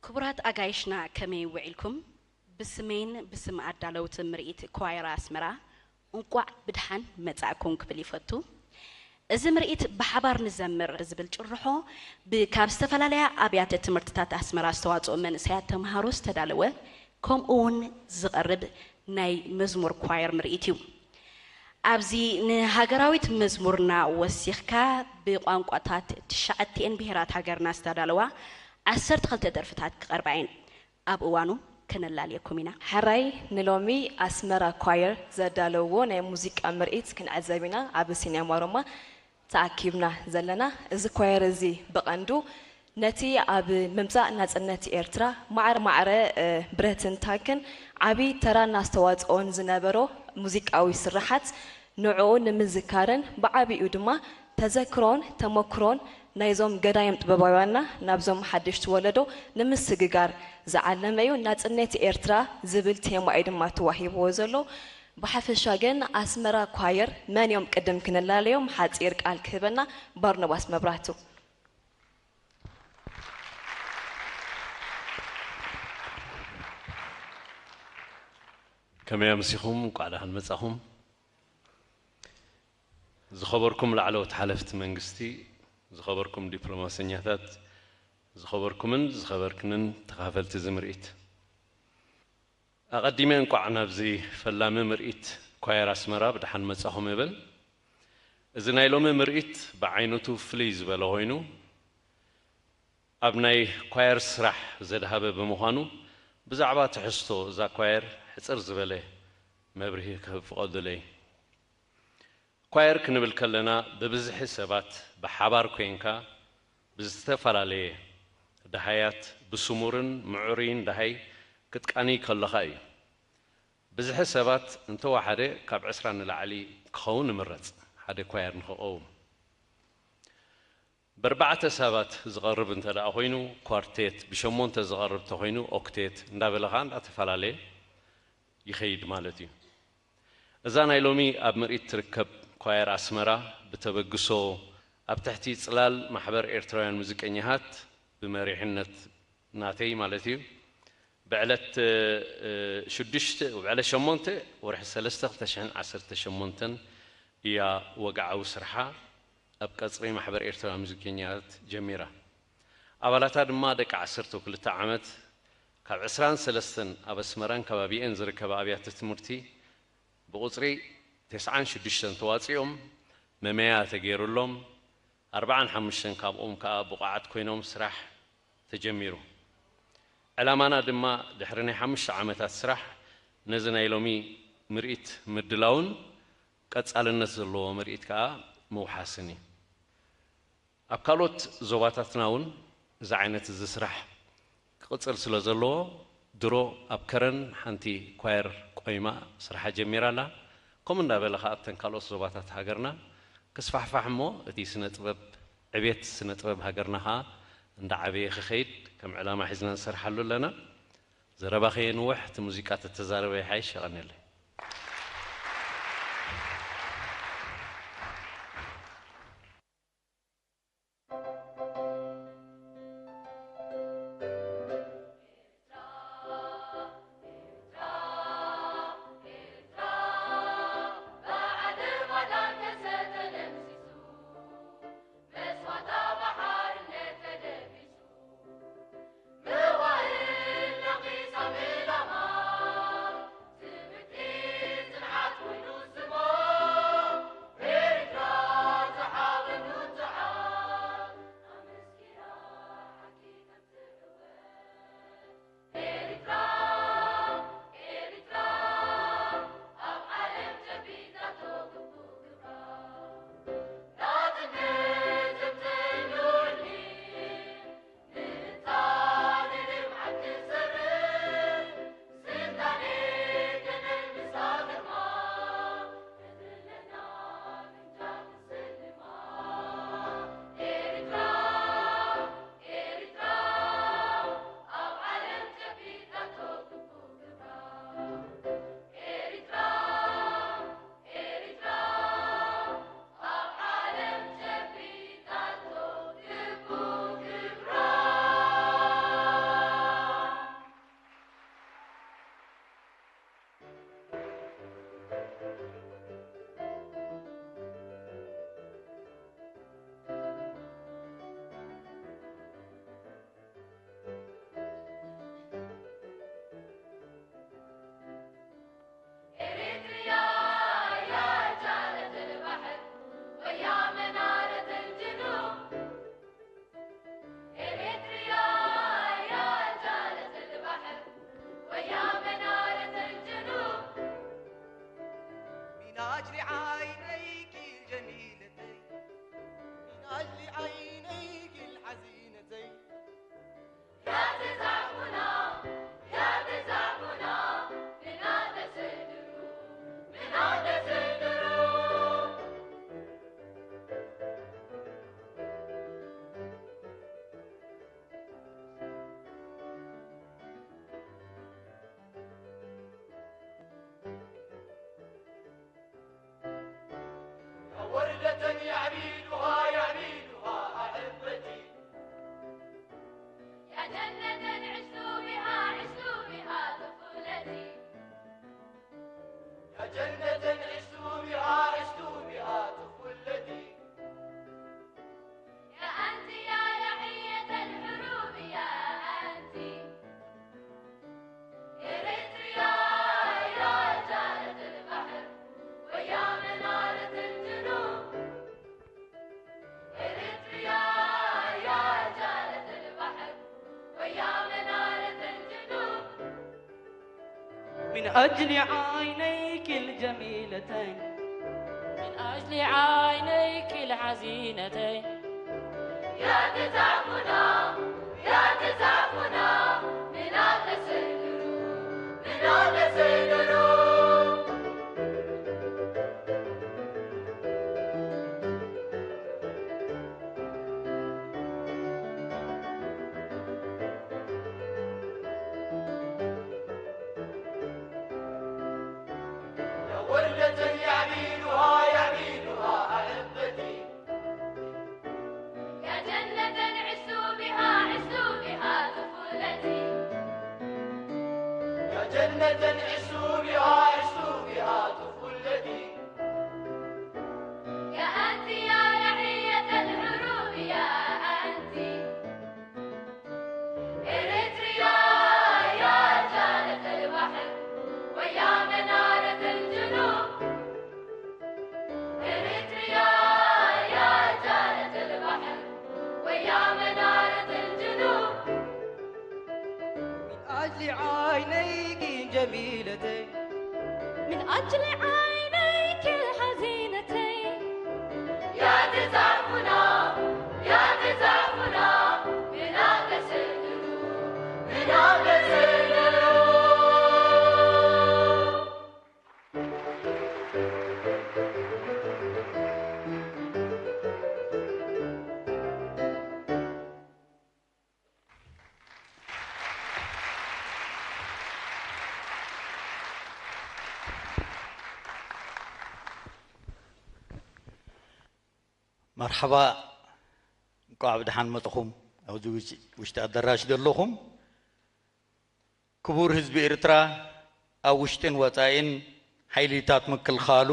ክቡራት ኣጋይሽና፣ ከመይ ውዒልኩም? ብስመይን ብስም ኣዳለውቲ ምርኢት ኳየር ኣስመራ እንቋዕ ብድሓን መጻእኩም ክብል ይፈቱ። እዚ ምርኢት ብሓባር ንዘምር ዝብል ጭርሖ ብ-፣ ካብ ዝተፈላለያ ኣብያተ ትምህርትታት ኣስመራ ዝተዋጽኦ መንእሰያት ተምሃሮ ዝተዳለወ፣ ከምኡ እውን ዝቐርብ ናይ መዝሙር ኳየር ምርኢት እዩ። ኣብዚ ንሃገራዊት መዝሙርና ወሲኽካ ብቋንቋታት ትሽዓቲኤን ብሄራት ሃገርና ዝተዳለዋ ዓሰርተ ክልተ ደርፍታት ክቐርባ እየን። ኣብ እዋኑ ከነላልየኩም ኢና። ሕራይ ንሎሚ ኣስመራ ኳየር ዘዳለውዎ ናይ ሙዚቃ ምርኢት ክንዕዘብ ኢና ኣብ ሲኔማ ሮማ ተኣኪብና ዘለና። እዚ ኳየር እዚ ብቐንዱ ነቲ ኣብ ምምጻእ ናጽነት ኤርትራ ማዕረ ማዕረ፣ እ፣ ብረትን ታንክን ዓቢ ተራን ኣስተዋጽኦን ዝነበሮ ሙዚቃዊ ስርሓት ንዕኡ ንምዝካርን ብዓቢኡ ድማ ተዘክሮን ተመክሮን ናይዞም ገዳይም ጥበባውያንና ናብዞም ሓደሽቲ ወለዶ ንምስግጋር ዝዓለመ እዩ። ናጽነት ኤርትራ ዝብል ቴማ እዩ ድማ ተዋሂብዎ ዘሎ። ብሓፈሻ ግን ኣስመራ ኳየር መን እዮም ቅድም ክንላለዮም ሓጺር ቃል ክህበና ባርኖባስ መብራህቱ። ከመይ ኣምሲኹም? እንቋዕ ደሓን መጻኹም። ዝኸበርኩም ላዕለዎት ሓለፍቲ መንግስቲ፣ ዝኸበርኩም ዲፕሎማሰኛታት፣ ዝኸበርኩምን ዝኸበርክንን ተኻፈልቲ እዚ ምርኢት። ኣቐዲመ እንቋዕ ናብዚ ፈላሚ ምርኢት ኳየር ኣስመራ ብደሓን መጻኹም እብል። እዚ ናይ ሎሚ ምርኢት ብዓይነቱ ፍልይ ዝበለ ኮይኑ፣ ኣብ ናይ ኳየር ስራሕ ዘድሃበ ብምዃኑ፣ ብዛዕባ ትሕዝቶ እዛ ኳየር ሕጽር ዝበለ መብርሂ ክህብ ፍቐዱለይ። ኳየር ክንብል ከለና፣ ብብዝሒ ሰባት ብሓባር ኮይንካ ብዝተፈላለየ ደሃያት ብስሙርን ምዑርይን ደሃይ ክትቃንይ ከለኻ እዩ። ብዝሒ ሰባት እንተወሓደ ካብ ዕስራ ንላዕሊ ክኸውን ይምረጽ፣ ሓደ ኳየር ንኽቐውም። ብኣርባዕተ ሰባት ዝቐርብ እንተ ደኣ ኮይኑ ኳርቴት፣ ብሸሞንተ ዝቐርብ እንተኾይኑ ኦክቴት እንዳበለ ኸዓ እንዳተፈላለየ ይኸይድ ማለት እዩ። እዛ ናይ ሎሚ ኣብ ምርኢት ትርከብ ኳየር ኣስመራ ብተበግሶ ኣብ ትሕቲ ጽላል ማሕበር ኤርትራውያን ሙዚቀኛታት ብመሪሕነት ናተይ ማለት እዩ ብዕለት ሽዱሽተ ብዕለት ሸሞንተ ወርሒ ሰለስተ ክልተ ሽሕን ዓሰርተ ሸሞንተን እያ ወግዓዊ ስርሓ ኣብ ቀጽሪ ማሕበር ኤርትራውያን ሙዚቀኛታት ጀሚራ። ኣባላታ ድማ ደቂ ዓሰርተ ክልተ ዓመት ካብ ዕስራን ሰለስተን ኣብ ኣስመራን ከባቢኤን ዝርከባ ኣብያተ ትምህርቲ ብቑጽሪ ተስዓን ሽዱሽተን ተዋጺኦም መመያ ተገይሩሎም ኣርብዓን ሓሙሽተን ካብኦም ከኣ ብቑዓት ኮይኖም ስራሕ ተጀሚሩ። ዕላማና ድማ ድሕሪ ናይ ሓሙሽተ ዓመታት ስራሕ ነዚ ናይ ሎሚ ምርኢት ምድላውን ቀጻልነት ዘለዎ ምርኢት ከኣ ምውሓስን እዩ። ኣብ ካልኦት ዞባታትና እውን እዚ ዓይነት እዚ ስራሕ ክቕጽል ስለ ዘለዎ ድሮ ኣብ ከረን ሓንቲ ኳየር ቆይማ ስርሓ ጀሚራ ኣላ። ከምኡ እንዳበለ ከኣ ኣብተን ካልኦት ዞባታት ሃገርና ክስፋሕፋሕ እሞ እቲ ስነ ጥበብ ዕቤት ስነ ጥበብ ሃገርና ከኣ እንዳዓበየ ክኸይድ ከም ዕላማ ሒዝና ንሰርሓሉ ኣለና። ዘረባ ከየንውሕ እቲ ሙዚቃ ተተዛረበ ይሓይሽ። የቐንየለይ። يعبيدها، يعبيدها أحبتي. يا جنة عشت بها، عشت بها طفولتي. يا جنة عشت بها، عشت بها طفولتي. يا أنت يا رعية الحروب، يا أنت. إريتريا يا جارة البحر، ويا منارة الجنوب. إريتريا يا جارة البحر، ويا منارة الجنوب. من أجل عينيك الجميلتين، من أجل عينيك الحزينتين. يا تزعفنا، يا تزعفنا، من أقصى الدروب، من أقصى الدروب. يا وردة يعبيدها، يعبيدها أحبتي. يا جنة عشت بها، عشت بها طفولتي. يا جنة عشت بها، عشت بها طفولتي. يا أنت يا رعية الحروب، يا أنت. إريتريا يا جارة البحر، ويا منارة الجنوب. إريتريا يا جارة البحر، ويا منارة الجنوب. من أجل عينيك جميلتين، من أجل عينيك الحزينتين. يا تزعفنا، يا تزعفنا، من أقصى الدروب، من أقصى الدروب. መርሓባ፣ እንቋዕ ብደሓን መጻኹም። ኣብዚ ውሽ-፣ ውሽጢ ኣዳራሽ ዘለኹም ክቡር ህዝቢ ኤርትራ፣ ኣብ ውሽጥን ወጻኢን ሓይልታት ምክልኻሉ፣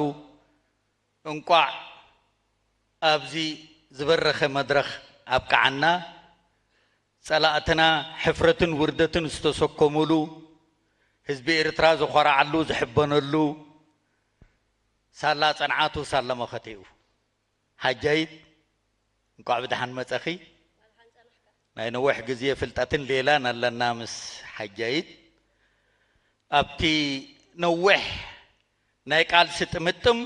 እንቋዕ ኣብዚ ዝበረኸ መድረኽ ኣብቅዓና። ጸላእትና ሕፍረትን ውርደትን ዝተሰከሙሉ፣ ህዝቢ ኤርትራ ዝኾርዓሉ ዝሕበነሉ፣ ሳላ ጽንዓቱ ሳላ መኸተኡ። ሓጃይት፣ እንቋዕ ብደሓን መጸኺ። ናይ ነዊሕ ግዜ ፍልጠትን ሌላን ኣለና ምስ ሓጃይት። ኣብቲ ነዊሕ ናይ ቃልሲ ጥምጥም፣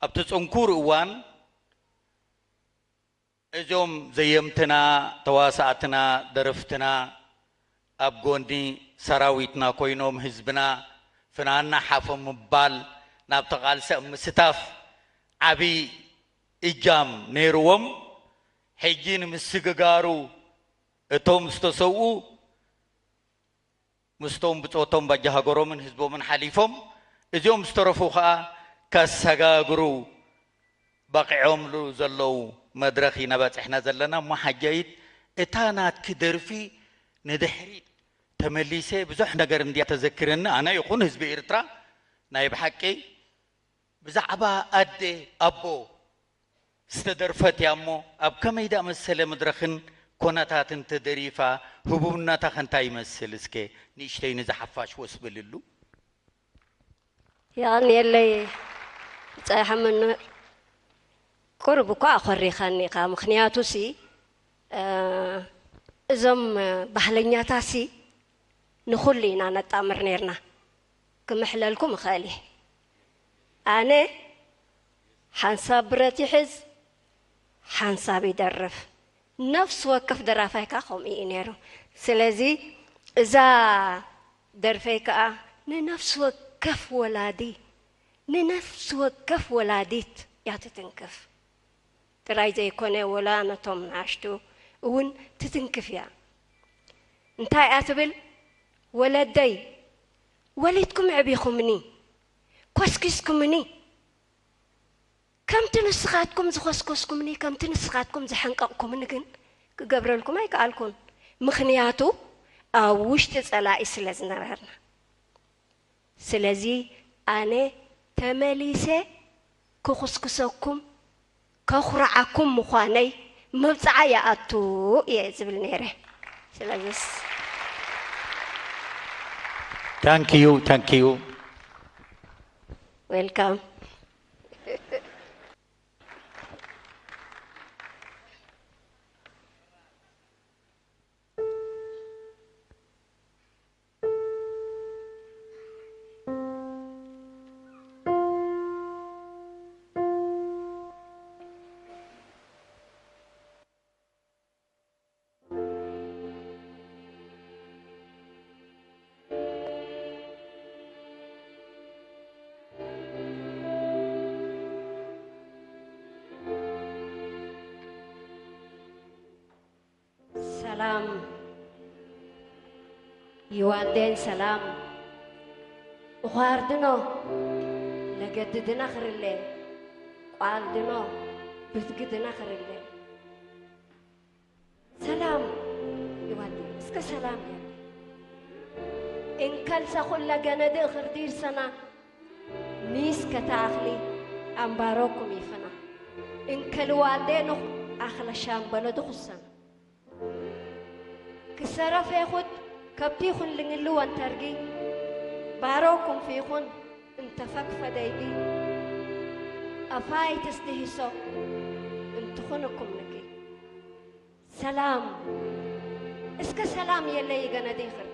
ኣብቲ ጽንኩር እዋን፣ እዞም ዘየምትና፣ ተዋሳእትና፣ ደረፍትና ኣብ ጎኒ ሰራዊትና ኮይኖም ህዝብና ፍናንና ሓፎ ምባል ናብቲ ቃልሲ ኣብ ምስታፍ ዓቢ እጃም ነይርዎም። ሕጂ ንምስግጋሩ እቶም ዝተሰውኡ ምስቶም ብጾቶም ባጃ ሃገሮምን ህዝቦምን ሓሊፎም፣ እዚኦም ዝተረፉ ኸኣ ከሰጋግሩ በቒዖምሉ ዘለዉ መድረኽ ኢና በጺሕና ዘለና። እሞ ሓጃይት፣ እታ ናትኪ ደርፊ ንድሕሪት ተመሊሰ ብዙሕ ነገር እንድያ ተዘክረኒ፣ ኣነ ይኹን ህዝቢ ኤርትራ። ናይ ብሓቂ ብዛዕባ ኣደ ኣቦ ዝተደርፈት እያ እሞ፣ ኣብ ከመይ ደኣ መሰለ መድረኽን ኮነታትን ተደሪፋ? ህቡብነታ ከ እንታይ ይመስል? እስከ ንእሽተይ ነዚ ሓፋሽ ወስ በልሉ። የቐንየለይ ብጻይ ሓመድ ኑር። ቁሩብ እኳ ኣኾሪኻኒ ኢኻ፣ ምኽንያቱሲ፣ እ፣ እዞም ባህለኛታሲ ንኹሉ ኢና ነጣምር ነይርና። ክምሕለልኩም እኽእል እየ። ኣነ ሓንሳብ ብረት ይሕዝ፣ ሓንሳብ ይደርፍ። ነፍሲ ወከፍ ደራፋይ ከኣ ከምኡ እዩ ነይሩ። ስለዚ እዛ ደርፈይ ከኣ ንነፍሲ ወከፍ ወላዲ፣ ንነፍሲ ወከፍ ወላዲት እያ ትትንክፍ። ጥራይ ዘይኮነ፣ ወላ ነቶም ንኣሽቱ እውን ትትንክፍ እያ። እንታይ እያ ትብል? ወለደይ፣ ወሊድኩም ኣዕቢኹምኒ፣ ኮስኪስኩምኒ፣ ከምቲ ንስኻትኩም ዝኸስከስኩምኒ፣ ከምቲ ንስኻትኩም ዝሐንቀቕኩምኒ ግን ክገብረልኩም ኣይከኣልኩን። ምኽንያቱ ኣብ ውሽጢ ጸላኢ ስለ ዝነበርና። ስለዚ ኣነ ተመሊሰ ክኹስኩሰኩም፣ ከኹርዓኩም ምዃነይ መብጽዓ ይኣቱ እየ ዝብል ነይረ። ስለዚስ Thank you, thank you. Welcome. ሰላም ይዋደን ሰላም እዃርድኖ ለገድድና ክርለ ቋልድኖ ብትግድና ክርለ ሰላም ይዋደን እስከ ሰላም ያ እንከልሰ ኩለ ገነድ እኽርዲር ሰና ኒስ ከተኣኽሊ ኣምባሮኩም ይፈና እንከልዋልዴ ኖኽ ኣኽለ ሻምበሎ ድኹሰና ክሰረፌኹት ከብቲኹን ልንግሊ ወንተርጊ ባሮኩም ፊኹን እንተፈክፈ ደይጊ ኣፋይ ተስድሂሶ እንትኹንኩም ንጊ ሰላም እስከ ሰላም የለይ ገነዲ ይኽርድ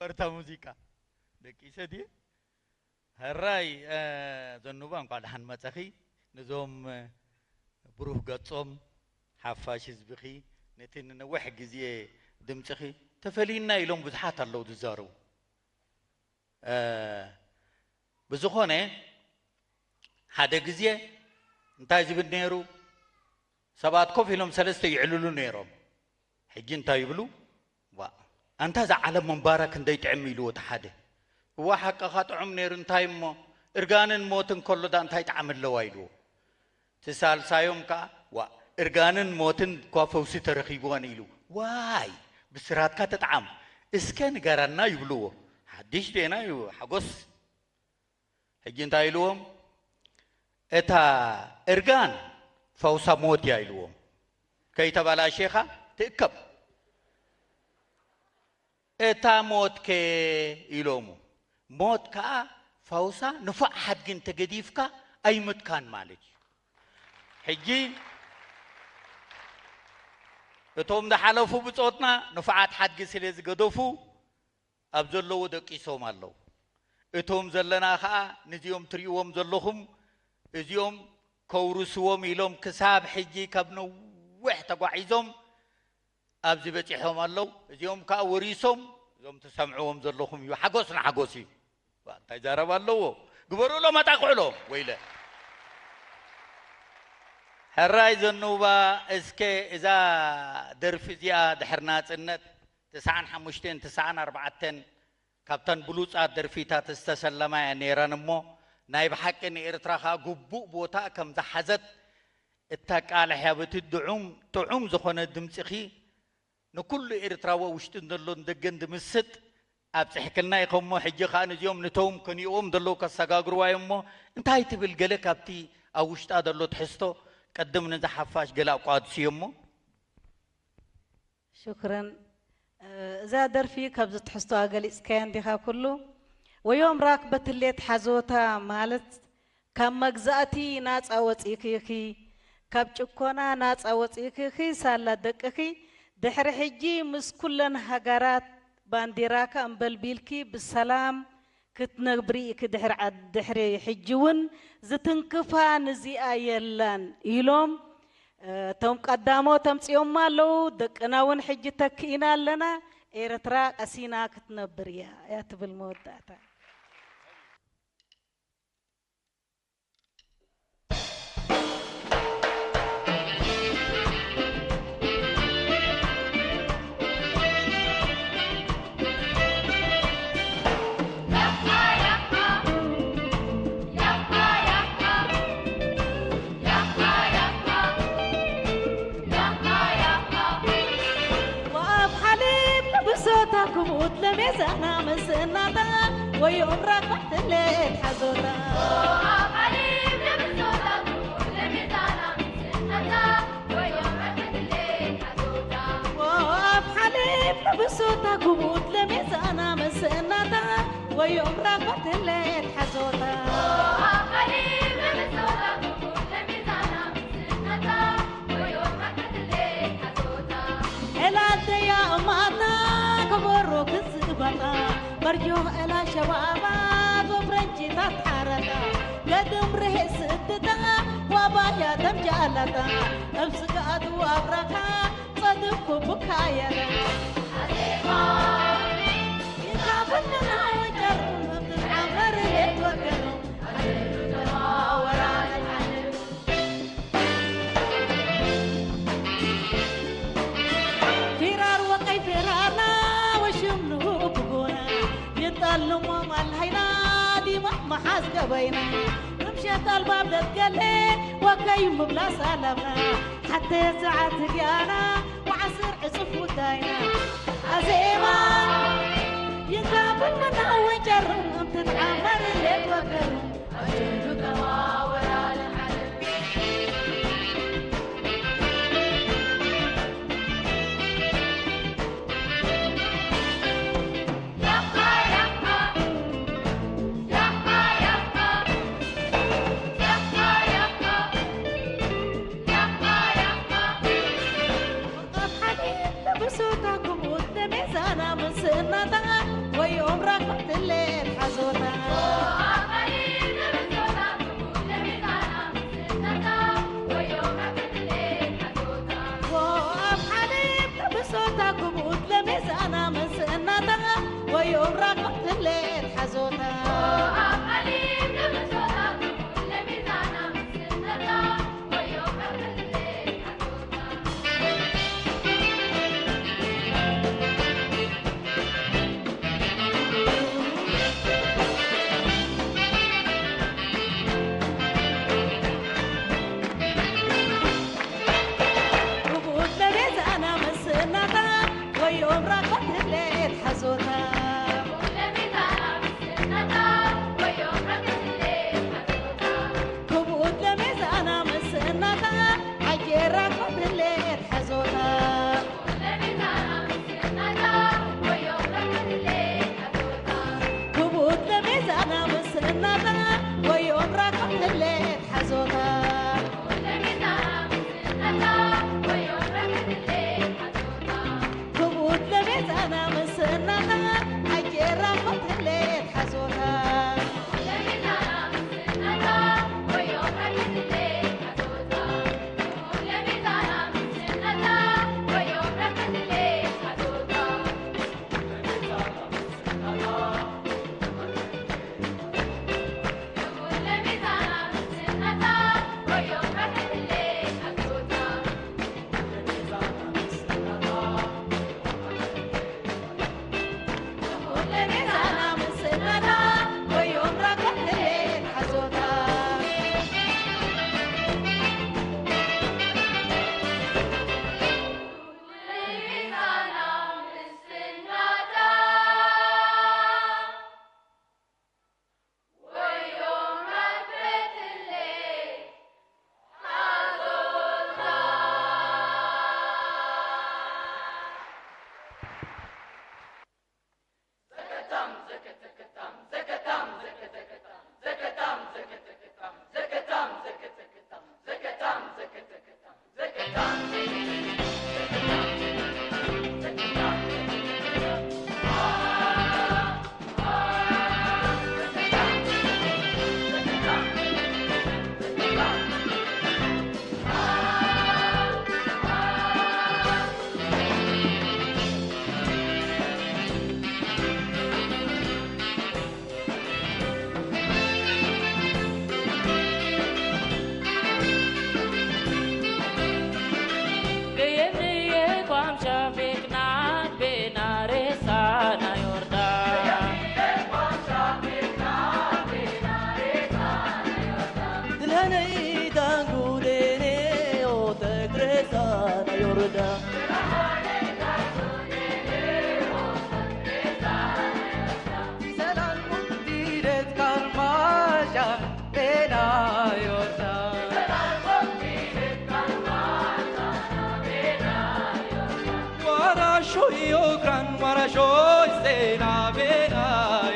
በርታ ሙዚቃ ደቂሰ ድየ? ሕራይ፣ እ፣ ዘኑባ እንኳዕ ደሓን መጸኺ። ነዞም፣ እ፣ ብሩህ ገጾም ሓፋሽ ህዝብኺ፣ ነቲ ንነዊሕ ግዜ ድምጽኺ ተፈሊና ኢሎም ብዙሓት ኣለዉ ዝዛረቡ። እ፣ ብዝኾነ ሓደ ግዜ እንታይ ዝብል ነይሩ? ሰባት ኮፍ ኢሎም ሰለስተ ይዕልሉ ነይሮም። ሕጂ እንታይ ይብሉ? ዋ፣ ኣንታ እዛ ዓለም ምንባራ ክንደይ ጥዕም ኢልዎ እቲ ሓደ። እዋ ሓቅኻ ጥዑም ነይሩ፣ እንታይ እሞ እርጋንን ሞትን ከሎ ዳ እንታይ ጣዕሚ ኣለዋ ኢልዎ። እቲ ሳልሳዮም ከኣ ዋ፣ እርጋንን ሞትን እኳ ፈውሲ ተረኺብወን ኢሉ። ዋይ ብስራትካ ተጣዓም እስከ ንገረና ይብልዎ። ሓድሽ ዜና እዩ ሓጎስ። ሕጂ እንታይ ኢልዎም? እታ እርጋን ፈውሳ ሞት እያ ኢልዎም። ከይተባላሸኻ ትእከብ። እታ ሞት ከ ኢሎሙ። ሞት ከኣ ፈውሳ ንፉዕ ሓድጊ እንተገዲፍካ ኣይምትካን ማለት እዩ። ሕጂ እቶም ዝሓለፉ ብጾትና ንፉዓት ሓድጊ ስለ ዝገደፉ ኣብ ዘለዎ ደቂሶም ኣለዉ። እቶም ዘለና ኸኣ ነዚኦም ትርእይዎም ዘለኹም እዚኦም ከውርስዎም ኢሎም ክሳብ ሕጂ ካብ ነዊሕ ተጓዒዞም ኣብዚ በጺሖም ኣለዉ። እዚኦም ከኣ ወሪሶም እዞም ትሰምዕዎም ዘለኹም እዩ። ሓጎስ ንሓጎስ እዩ። ዋ፣ እንታይ ዛረባ ኣለዎ? ግበሩሎም፣ ኣጣቕዕሎም። ወይለ። ሕራይ ዘኑባ፣ እስከ እዛ ደርፊ እዚኣ ድሕሪ ናጽነት ተስዓን ሓሙሽተን ተስዓን ኣርባዕተን ካብተን ብሉጻት ደርፊታት ዝተሰለማ እያ ነይረን እሞ፣ ናይ ብሓቂ ንኤርትራ ኸኣ ግቡእ ቦታ ከም ዝሓዘት እተቃልሕ እያ። በቲ ድዑም ጥዑም ዝኾነ ድምጽኺ ንኩሉ ኤርትራዊ ኣብ ውሽጥን ዘሎን ደገን ድምስጥ ኣብጽሕክልና ኢኸሞ፣ ሕጂ ኸኣ ነዚኦም ነቶም ከኒእዎም ዘለዉ ከሰጋግርዋ እዮም እሞ፣ እንታይ ትብል ገለ ካብቲ ኣብ ውሽጣ ዘሎ ትሕዝቶ ቅድም ነዚ ሓፋሽ ገለ ኣቋድስዮ እሞ። ሽክረን። እ፣ እዛ ደርፊ ካብዚ ትሕዝቶኣ ገሊጽካያ እንዲኻ ኩሉ። ወዮም ራክበት ሌት ሓዞታ ማለት ካብ መግዛእቲ ናጻ ወጺእኪ ኢኺ፣ ካብ ጭኮና ናጻ ወጺእኪ ኢኺ፣ ሳላ ደቅኺ ድሕሪ ሕጂ ምስ ኩለን ሃገራት ባንዲራካ እምበልቢልኪ ብሰላም ክትነብሪ ኢኺ ድሕሪ ዓድ-፣ ድሕሪ ሕጂ እውን ዝትንክፋ ንዚኣ የላን ኢሎም፣ እ፣ እቶም ቀዳሞት ኣምጺኦማ ኣለዉ። ደቅና እውን ሕጂ ተክኢና ኣለና። ኤርትራ ቀሲና ክትነብር እያ፣ እያ ትብል መወዳእታ። ወኣብ ሓሊብ ንብሶታ ክቡት ለሜዛና ምስእናታ ወዮም ራፋትሌት ሓዞታ። ወኣብ ሓሊብ ንብሶታ ክቡት ለሜዛና ምስእናታ ወዮም ራፋትሌት ሓዞታ። ወኣብ ሓሊብ ንብሶታ ክቡት ለሜዛና ምስእናታ ወዮም ራፋትሌት ሓዞታ። ወኣብ ሓሊብ ንብሶታ ክቡት ለሜዛና ምስእናታ ዕላደያ እማታ ከበሮ ክዝባታ በርጆ ዕላ ሸባባ ጎፍረንጂታት ሓረታ ገድም ርሄ ስድታ ዋባያ ደምጃላታ እብ ስጋቱ ኣብራኻ ጸድኩ ብካየረ ይካፈልና ወጀር ምብትት ዓመር የትወገሩ ፊራር ወቀይ ፊራርና ወሽም ንብጎና ይጠልሞ ማልሃይና ዲማ መሓዝ ገበይና ምምሸት ኣልባብ ደትገሌ ወከይ ምብላ ሳላምና ሓተ ሰዓት ግያና ወዓስር ዕጹፍ ውዳይና ኣዜማ ይንካብል መናወን ጨርም እምትትዓመር ሌት ወገሩ Dangu dene o te kresa na yorda. Selam diret karmaşa bena yorda. Wara shoy ogran, wara shoy sena bena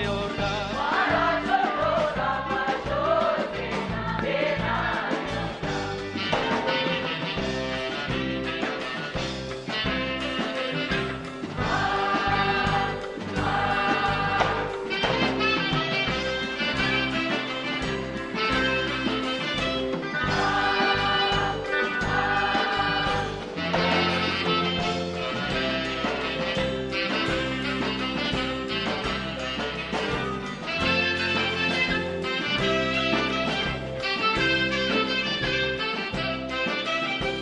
yorda.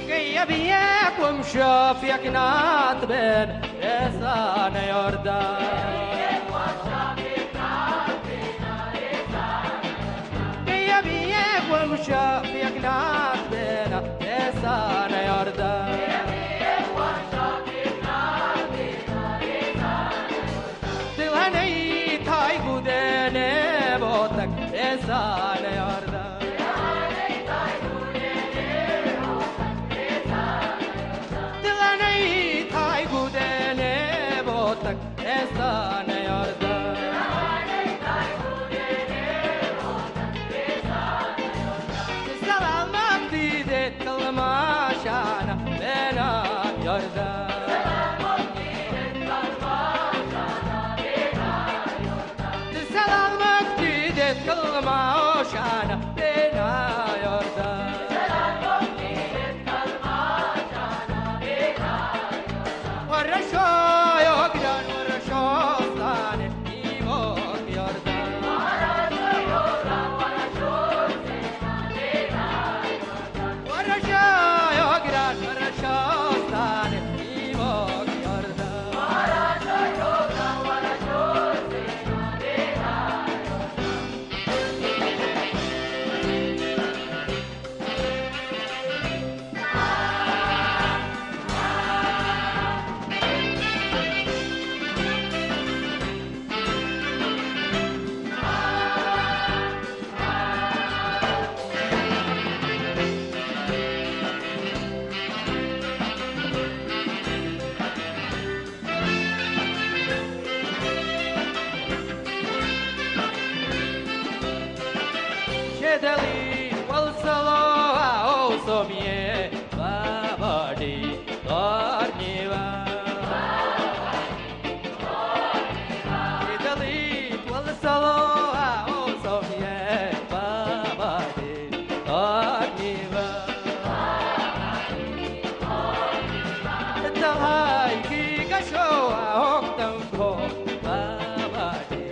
Gaya biye kum şafiyaknat ben esana yorda. Gaya biye kum şafiyaknat ben esana yorda. Dilhanei tai gudene botak esana yorda. Dilhanei tai gudene botak esana yorda. Salam mabdi de kalmashana bena yorda. Salam mabdi de kalmashana bena yorda. Warasho yogdan warasho sane imok yorda. Shedali wal salo o somye babadi torniva. Shedali wal salo o somye babadi torniva. Tahai ki gasho a hok tam ko babadi.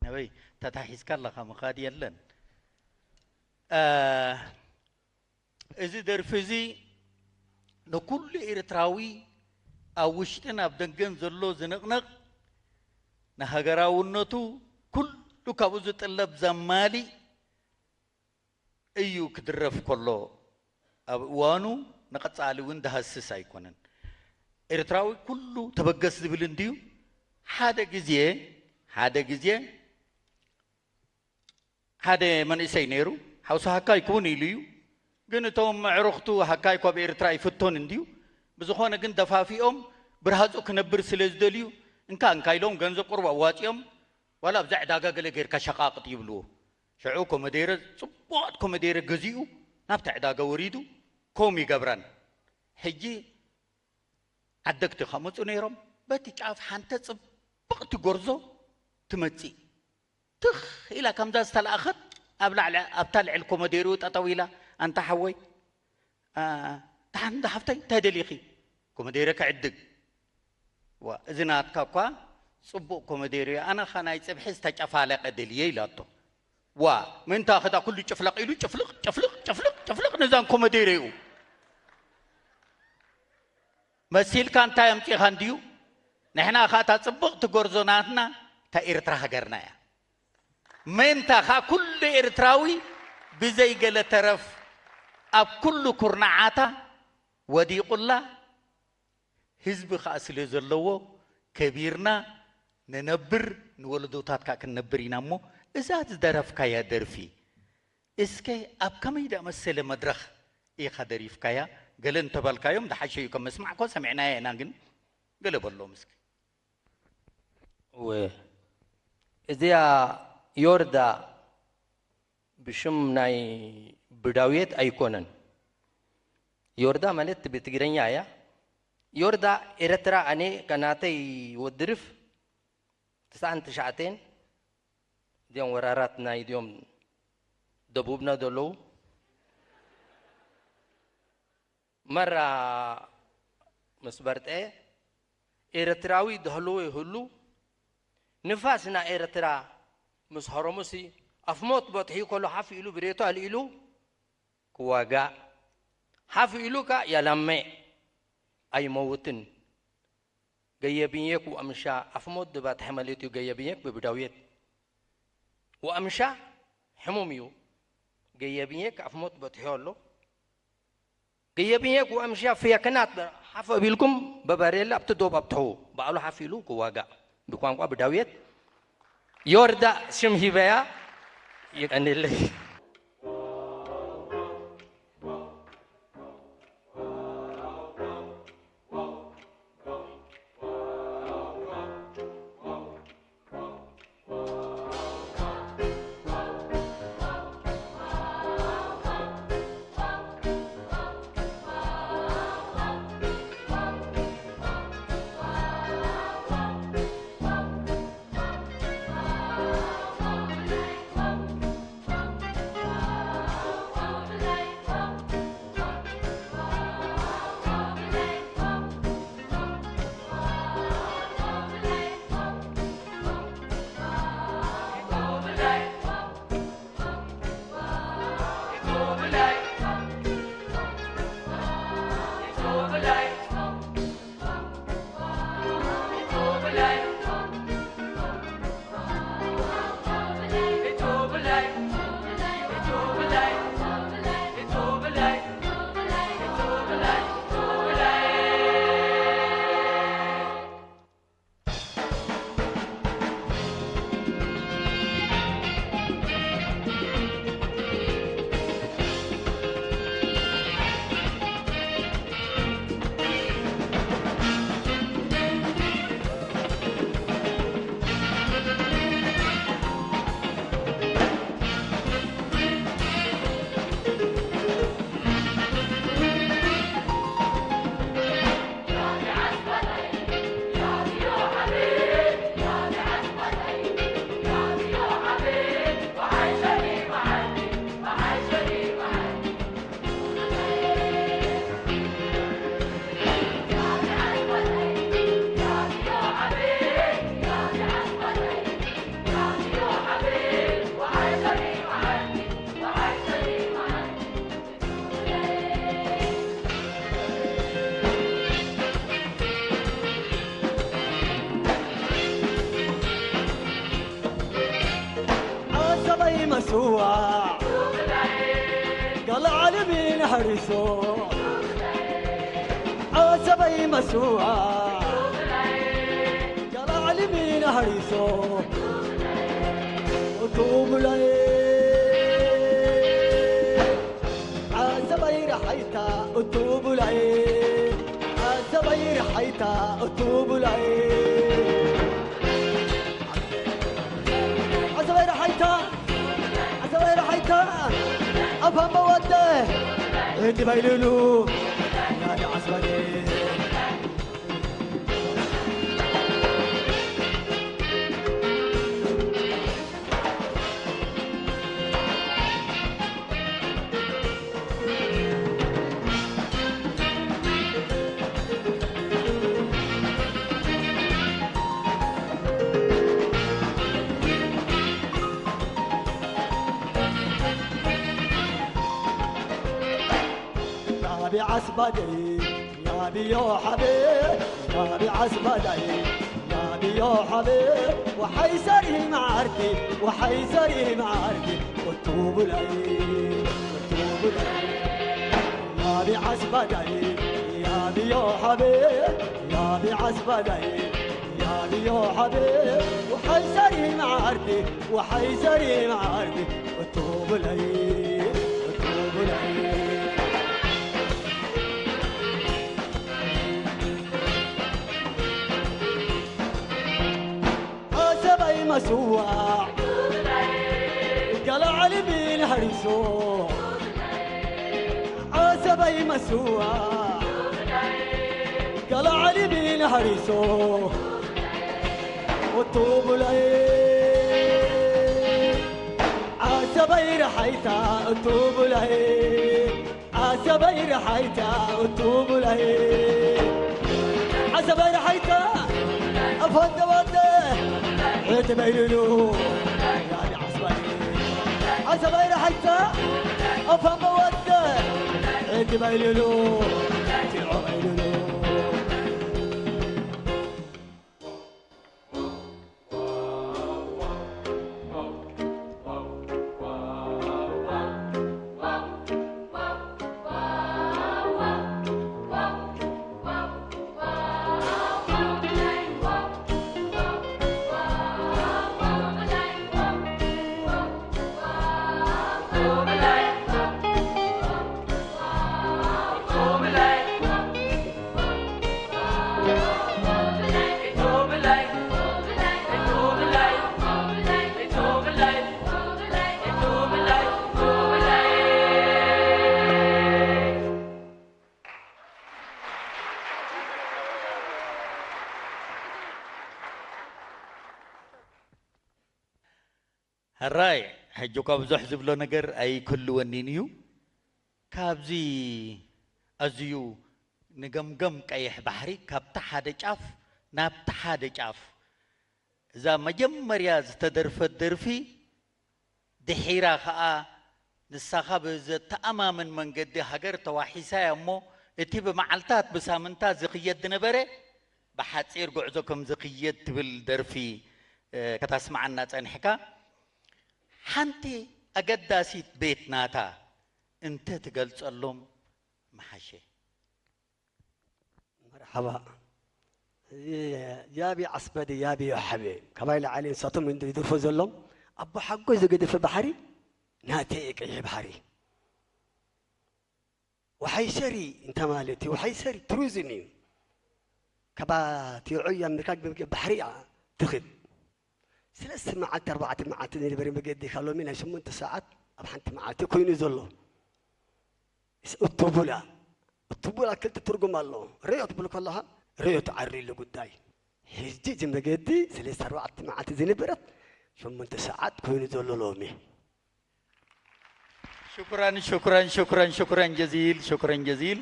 ነበይ ተታሒዝካ ኣለኻ፣ ምኻድ የለን። እ፣ እዚ ደርፊ እዚ ንኩሉ ኤርትራዊ ኣብ ውሽጥን ኣብ ደገን ዘሎ ዝንቕነቕ፣ ንሃገራውነቱ ኩሉ ካብኡ ዝጥለብ ዘማሊእ እዩ ክድረፍ ከሎ፣ ኣብ እዋኑ ንቐጻሊ እውን ዝሃስስ ኣይኮነን። ኤርትራዊ ኩሉ ተበገስ ዝብል እንድዩ። ሓደ ግዜ፣ ሓደ ግዜ ሓደ መንእሰይ ነይሩ፣ ሓውሲ ሃካይ ክውን ኢሉ እዩ። ግን እቶም ኣዕሩኽቱ ሃካይ እኳ ኣብ ኤርትራ ኣይፍቶን እንድዩ። ብዝኾነ ግን ደፋፊኦም ብርሃጹ ክነብር ስለ ዝደልዩ፣ እንካ እንካ ኢሎም ገንዘብ ቁሩብ ኣዋጺኦም፣ ዋላ ኣብዚ ዕዳጋ ገለ ጌርካ ሸቓቕጥ ይብልዎ። ሽዑ ኮመዴረ፣ ጽቡቓት ኮመዴረ ገዚኡ ናብቲ ዕዳጋ ወሪዱ ኮም ይገብረን። ሕጂ ዓደግቲ ከመጹ ነይሮም። በቲ ጫፍ ሓንተ ጽብቕቲ ጎርዞ ትመጽእ። ትኽ ኢላ ከምዛ ዝተለኣኸት ኣብ ላዕሊ ኣብታ ልዕሊ ኮመዴርኡ ጠጠው ኢላ፣ "ኣንታ ሓወይ፣ ኣ፣ ተሓንዳ ሓፍተይ እንታይ ደሊኺ?" ኮመዴረ ክዕድግ። "ዋ፣ እዚ ናትካ እኳ ጽቡቕ ኮመዴርዮ፣ ኣነ ኸ ናይ ጽብሒ ዝተጨፋለቀ ደልየ" ኢላቶ። "ዋ፣ ምንታ ኸዳ ኩሉ ጭፍለቕ ኢሉ ጭፍልቕ፣ ጭፍልቕ፣ ጭፍልቕ፣ ጭፍልቕ ንዛን ኮመዴርኡ?" መሲልካ እንታይ ኣምጺኻ እንድዩ? ንሕና ኸኣ እታ ጽብቕቲ ጎርዞ ናትና እታ ኤርትራ ሃገርና እያ። ምእንታ ኸኣ ኩሉ ኤርትራዊ ብዘይ ገለ ተረፍ ኣብ ኩሉ ኩርናዓታ ወዲቑላ፣ ህዝቢ ኸኣ ስለ ዘለዎ ከቢርና ንነብር፣ ንወለዶታት ከኣ ክንነብር ኢና እሞ፣ እዛ ዝደረፍካያ ደርፊ እስከ ኣብ ከመይ ደኣመሰለ መድረኽ ኢኻ ደሪፍካያ? ገለ እንተበልካዮም ዝሓሸ እዩ። ከም መስማዕ እኮ ሰሚዕናያ ኢና፣ ግን ገለ በሎም እስኪ። እወ፣ እዚኣ ዮርዳ ብሽም ናይ ብዳውየት ኣይኮነን። ዮርዳ ማለት ብትግርኛ እያ። ዮርዳ ኤረትራ ኣነ ከናተይ ወድርፍ ትስዓን ትሽዓተን እዚኦም ወራራት ናይ እዚኦም ደቡብና ዘለዉ መራ ምስ በርጠ ኤረትራዊ ደህልዎ ይህሉ ንፋስ ናይ ኤረትራ ምስ ሀረሙሲ ኣፍሞት በጥሒ ከሎ ሓፍ ኢሉ ብሬቶ ኣልኢሉ ክዋጋእ ሓፍ ኢሉ ከኣ ያላመ ኣይመውትን። ገየብኘክ ወኣምሻ ኣፍሞት ድባትሐ ማለት እዩ። ገየብኘክ ብብዳውየት ወኣምሻ ሕሙም እዩ። ገየብኘክ ኣፍሞት በጥሑ ኣሎ። ገየብኘክ ወኣምሻ ፍየከናት ሓፍ ኣቢልኩም በበሬላ ኣብቲ ዶብ ኣብትሑ ባዕሉ ሓፍ ኢሉ ክዋጋእ ብቋንቋ ብዳውየት ዮርዳ ሽም ሂበያ። ይቀንልይ። ዓሰበይ መስዋዕ ገለ ዓለምን ሓሪሶ ዓሰበይ መስዋዕ ገለ ዓለምን ሓሪሶ እቱ ብላይ ዓሰበይ ረሓይታ እቱ ብላይ ዓሰበይ ረሓይታ እቱ ብላይ እዲ ባይልሉ ያዲ ዓስባዴ። ያቢ ዓስባደይ ያብዮ ሓቤ ያቢ ዓስባዳይ ያብዮ ሓቤ ወሓይ ሰሪ መዓርቲ ወሓይ ሰሪ መዓርቲ ቁቱቡላይ ቁቱቡላይ ያቢ ዓስባዳይ ያብዮ ሓቤ ያቢ ዓስባዳይ ያብዮ ሓቤ ወሓይ ሰሪ መዓርቲ ወሓይ ሰሪ መዓርቲ ቁቱቡላይ ቁቱቡላይ ዓሰባይ መስዋዕ ገለ ዓሊም ኢለ ሃሪሶ ዓሰባይ መስዋዕ ገለ ዓሊም ኢለ ሃሪሶ እቱ ብላይ ዓሰባይ ረሓይታ እቱ ብላይ ዓሰባይ ረሓይታ እቱ ብላይ ዓሰባይ ረሓይታ ኣፋንተ ወደ ዕድመ ኢሉሉ ያዲ ዓስባይ ዓሰባይ ረሓይታ ኣፋንተ ወደ ዕድመ ኢሉሉ ቲዖ ኢሉሉ ሕራይ ሕጂ እኳ ብዙሕ ዝብሎ ነገር ኣይክህልወኒን እዩ። ካብዚ ኣዝዩ ንገምገም ቀይሕ ባሕሪ ካብቲ ሓደ ጫፍ ናብቲ ሓደ ጫፍ እዛ መጀመርያ ዝተደርፈት ደርፊ ድሒራ ኸኣ ንሳኻ ብዘተኣማምን መንገዲ ሃገር ተዋሒሳ እያ እሞ እቲ ብመዓልታት ብሳምንታት ዝኽየድ ዝነበረ ብሓጺር ጉዕዞ ከም ዝኽየድ ትብል ደርፊ ከተስምዓና ጸኒሕካ። ሓንቲ ኣገዳሲት ቤት ናታ እንተ ትገልጸሎም ምሓሸ። መርሓባ ያቢ ዓስበዲ ያቢ ዮሓቤ ካባይ ላዓሊ ንሳቶም እንዶ ይደርፎ ዘሎም ኣቦ ሓጎይ ዝገደፈ ባሕሪ ናተይ ቀይሕ ባሕሪ ወሓይሰሪ እንተ ማለት እዩ። ወሓይሰሪ ቱሪዝም እዩ። ካባቲ ዑያ ምርካብ ባሕሪ እያ ትኽድ ስለስተ መዓልቲ ኣርባዕተ መዓልቲ ዝነበረ መገዲ ካብ ሎሚ ናይ ሸሞንተ ሰዓት ኣብ ሓንቲ መዓልቲ ኮይኑ ዘሎ እቱቡላ እቱቡላ ክልተ ትርጉም ኣለዎ ርእዮ ትብል ከለኻ ርእዮ ትዓርሉ ጉዳይ ሕጂ እዚ መገዲ ሰለስተ ኣርባዕተ መዓልቲ ዝነበረት ሸሞንተ ሰዓት ኮይኑ ዘሎ ሎሚ شكرا شكرا شكرا شكرا جزيل شكرا جزيل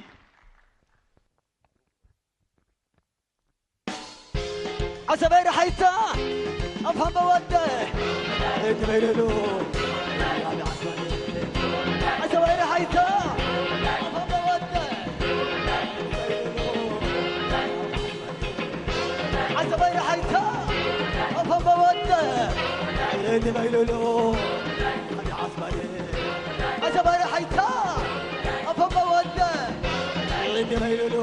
ዓሰበይ ረሓይታ ኣፋም በወደ እግበይለሉ ዓሰበይ ረሓይታ ኣፋም በወደ ዓሰበይ ረሓይታ ኣፋም በወደ እግበይለሉ ዓሰበይ ረሓይታ ኣፋም በወደ እግበይለሉ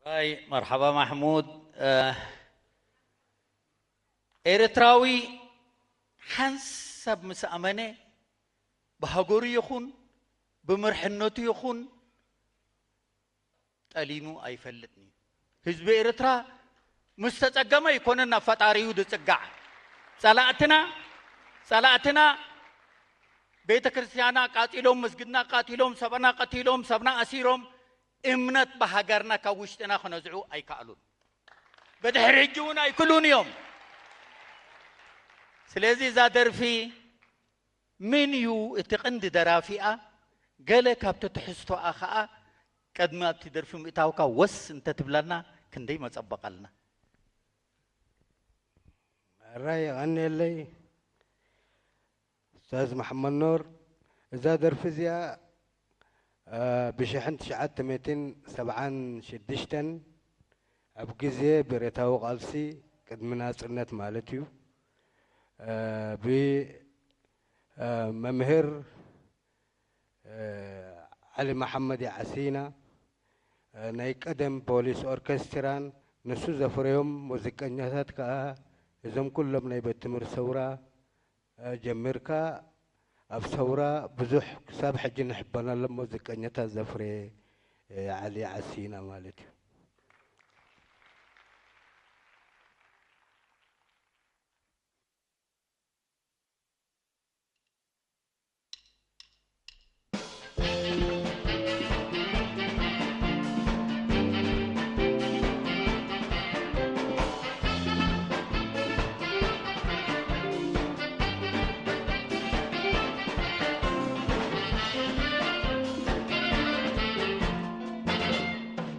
ኣይ መርሓባ ማሕሙድ። ኤርትራዊ ሓንሳብ ምስ ኣመነ ብሃገሩ ይኹን ብመርሕነቱ ይኹን ጠሊሙ ኣይፈልጥን እዩ። ህዝቢ ኤርትራ ምስ ተጸገመ ኣይኮነን ናብ ፈጣሪኡ ዝጽጋዕ። ጸላእትና ጸላእትና ቤተ ክርስቲያና ኣቃጺሎም፣ መስጊድና ኣቃጺሎም፣ ሰብና ቀቲሎም፣ ሰብና ኣሲሮም፣ እምነት ብሃገርና ካብ ውሽጥና ክነዝዑ ኣይከኣሉን። ብድሕሪ ሕጂ እውን ኣይክሉን እዮም። ስለዚ እዛ ደርፊ ምን እዩ እቲ ቅንዲ ደራፊኣ? ገለ ካብቲ ትሕዝቶኣ ኸኣ ቅድሚ ኣብቲ ደርፊ ምእታውካ ወስ እንተትብለና ክንደይ መጸበቐልና። ሕራይ የቐንየለይ ኡስታዝ መሓመድ ኑር። እዛ ደርፊ እዚኣ ብሽሕን ትሽዓተ ሚእትን ሰብዓን ሽዱሽተን ኣብ ግዜ ብረታዊ ቃልሲ ቅድሚ ናጽነት ማለት እዩ ብመምህር ዓሊ መሓመድ ይዓሲና ናይ ቀደም ፖሊስ ኦርኬስትራን ንሱ ዘፍረዮም ሙዚቀኛታት ከኣ እዞም ኩሎም ናይ ቤት ትምህርቲ ሰውራ ጀሚርካ ኣብ ሰውራ ብዙሕ ክሳብ ሕጂ ንሕበነሎም ሙዚቀኛታት ዘፍረየ ዓሊ ዓሲና ማለት እዩ።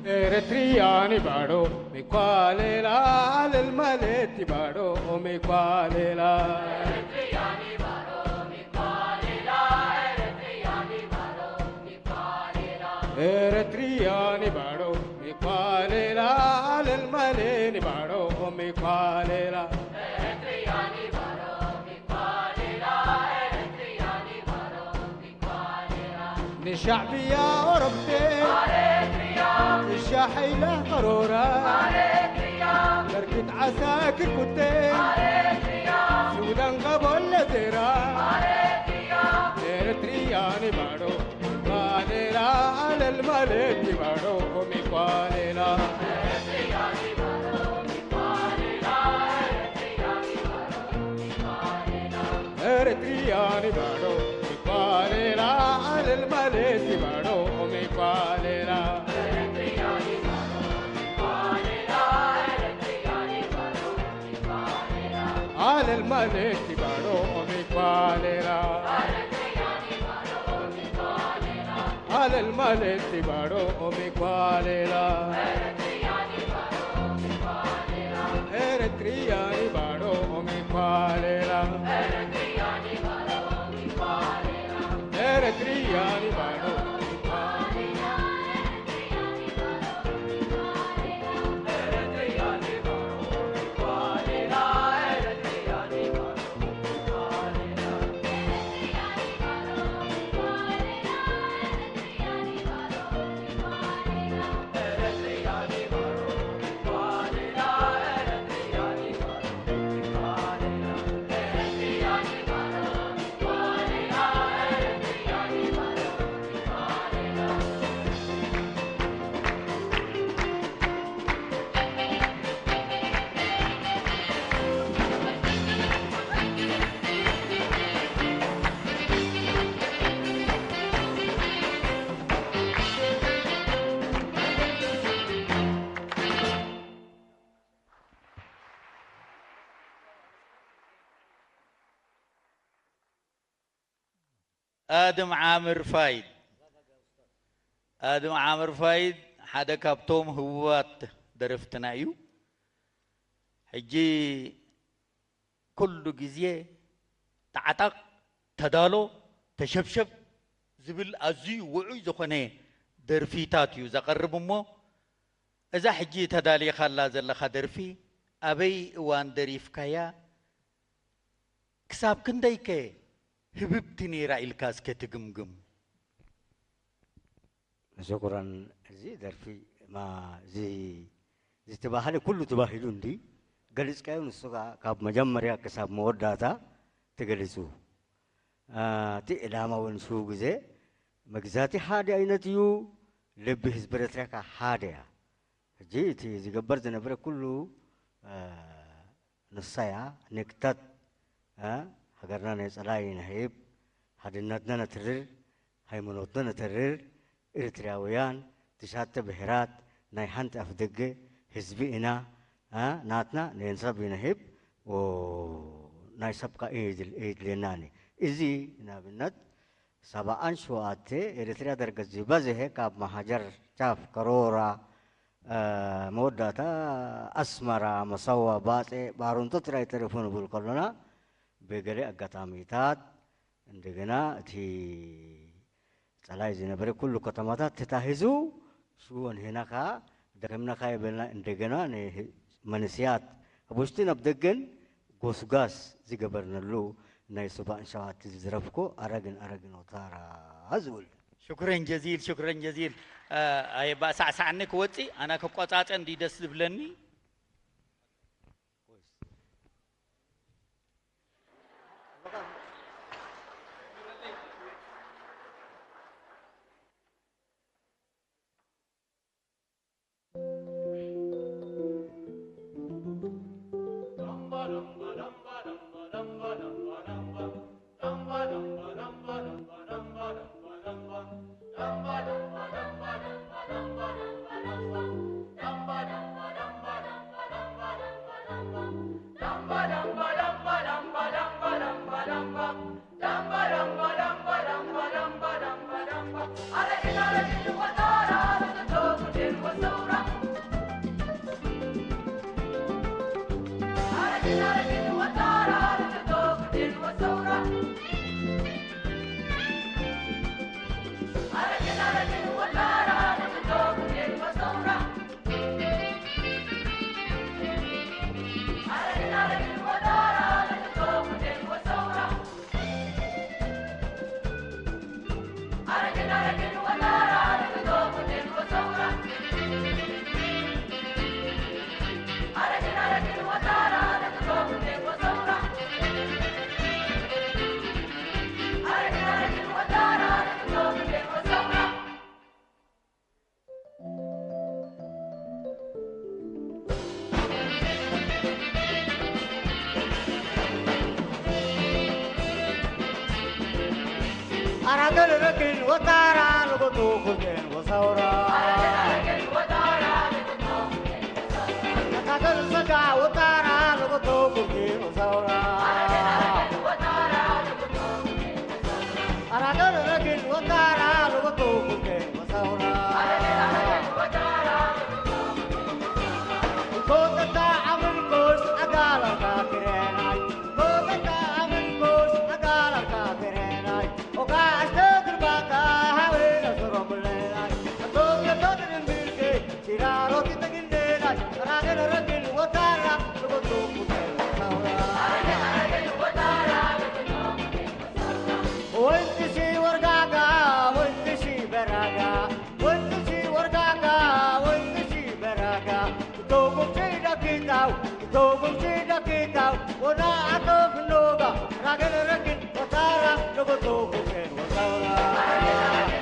Eritrean ibaro mi kwalela lel malet ibaro mi kwalela. Eritrean ibaro mi kwalela lel malen ibaro mi kwalela. Eritrean ibaro mi kwalela Eritrean ibaro mi ንሻዕብያ ኦሮምቴ እሻ ሓይላ ቀሮራ በርኪት ዓሳ ክኩቴ ሱዳን ቀቦለ ዜራ ኤርትርያ ኒባዶ ሚኳሌላ ኣለል ማለት ኒባዶ ሚኳሌላ Eritrean ibaro mi kwalela alel male ibaro mi kwalela. Alel male ibaro mi kwalela. Alel male ibaro mi kwalela. Eritrean ibaro mi kwalela. Eritrean ibaro mi kwalela. ኣድም ዓምር ፋይድ ኣድም ዓምር ፋይድ ሓደ ካብቶም ህቡባት ደረፍትና እዩ። ሕጂ ኩሉ ግዜ ተዓጠቕ፣ ተዳሎ፣ ተሸብሸብ ዝብል ኣዝዩ ውዑይ ዝኾነ ደርፊታት እዩ ዘቕርብ እሞ እዛ ሕጂ ተዳሊኻላ ዘለኻ ደርፊ ኣበይ እዋን ደሪፍካያ? ክሳብ ክንደይከ ህብብቲ ነይራ ኢልካ እስከ ትግምግም። ሽኩራን። እዚ ደርፊ ማ እዚ ዝተባህለ ኩሉ ተባሂሉ እንዲ ገሊጽካዮ፣ ንሱ ከኣ ካብ መጀመርያ ክሳብ መወዳእታ ተገሊጹ። አ፣ እቲ ዕላማ እውን ሽው ግዜ መግዛእቲ ሓደ ዓይነት እዩ፣ ልቢ ህዝቢ ኤርትራ ከኣ ሓደ እያ። ሕጂ እቲ ዝገበር ዝነበረ ኩሉ፣ አ፣ ንሳ እያ። ንክተት፣ አ፣ ሃገርና ናይ ጸላኢ ነህይብ፣ ሓድነትና ነትርር፣ ሃይማኖትና ነተርር፣ ኤርትራውያን ትሻተ ብሄራት ናይ ሓንቲ ኣፍ ደገ ህዝቢ ኢና፣ አ፣ ናትና ነንሰብ ይነህብ፣ ኦ፣ ናይ ሰብ ከኣ እየድል-፣ እየድልየናኒ። እዚ ንኣብነት ሰብዓን ሸውዓተ ኤርትራ ደርገ ዝበዝሐ ካብ መሃጀር ጫፍ ከሮራ፣ አ፣ መወዳእታ ኣስመራ፣ መሰዋ፣ ባጼ፣ ባሩንቶ ጥራይ ተሪፉ ንብል ከሎና፣ ብገለ ኣጋጣሚታት እንደገና እቲ ጸላይ ዝነበረ ኩሉ ከተማታት ተታሂዙ፣ ሽወን ሄና ከኣ ደኺምና ከኣ የበልና፣ እንደገና ንህ-፣ መንስያት ኣብ ውሽጥን ኣብ ደገን ጎስጓስ ዝገበርነሉ ናይ ሰብዓን ሸውዓተ ዝዝረፍኮ ኣረግን ኣረግን ወታራ ዝብል። ሽኩረን ጀዚል፣ ሽኩረን ጀዚል። አ፣ ኣየ ባእ ሳዕሳዕኒ ክወጽእ፣ ኣና ክቆጻጸ እንዲ ደስ ዝብለኒ። Aragal ragin watara lugutu kugen wasaura. Aragal saga watara lugutu kugen wasaura. Aragal ragin watara lugutu kugen wasaura. Kota ta amal kos agala ka kirenai. Kota ta amal kos agala ka kirenai. Oka ashte kurbaka hawe na soro kulenai. Ato ya to din bilke, shiraro kitagin denai. Aragal ragin watara lugutu kugen wasaura. Wantishi wargaga, wantishi beraga, wantishi wargaga, wantishi beraga. Togo chida kitau, togo chida kitau, wana ato kunoga, ragen ragen, watara, togo togo ken, watara.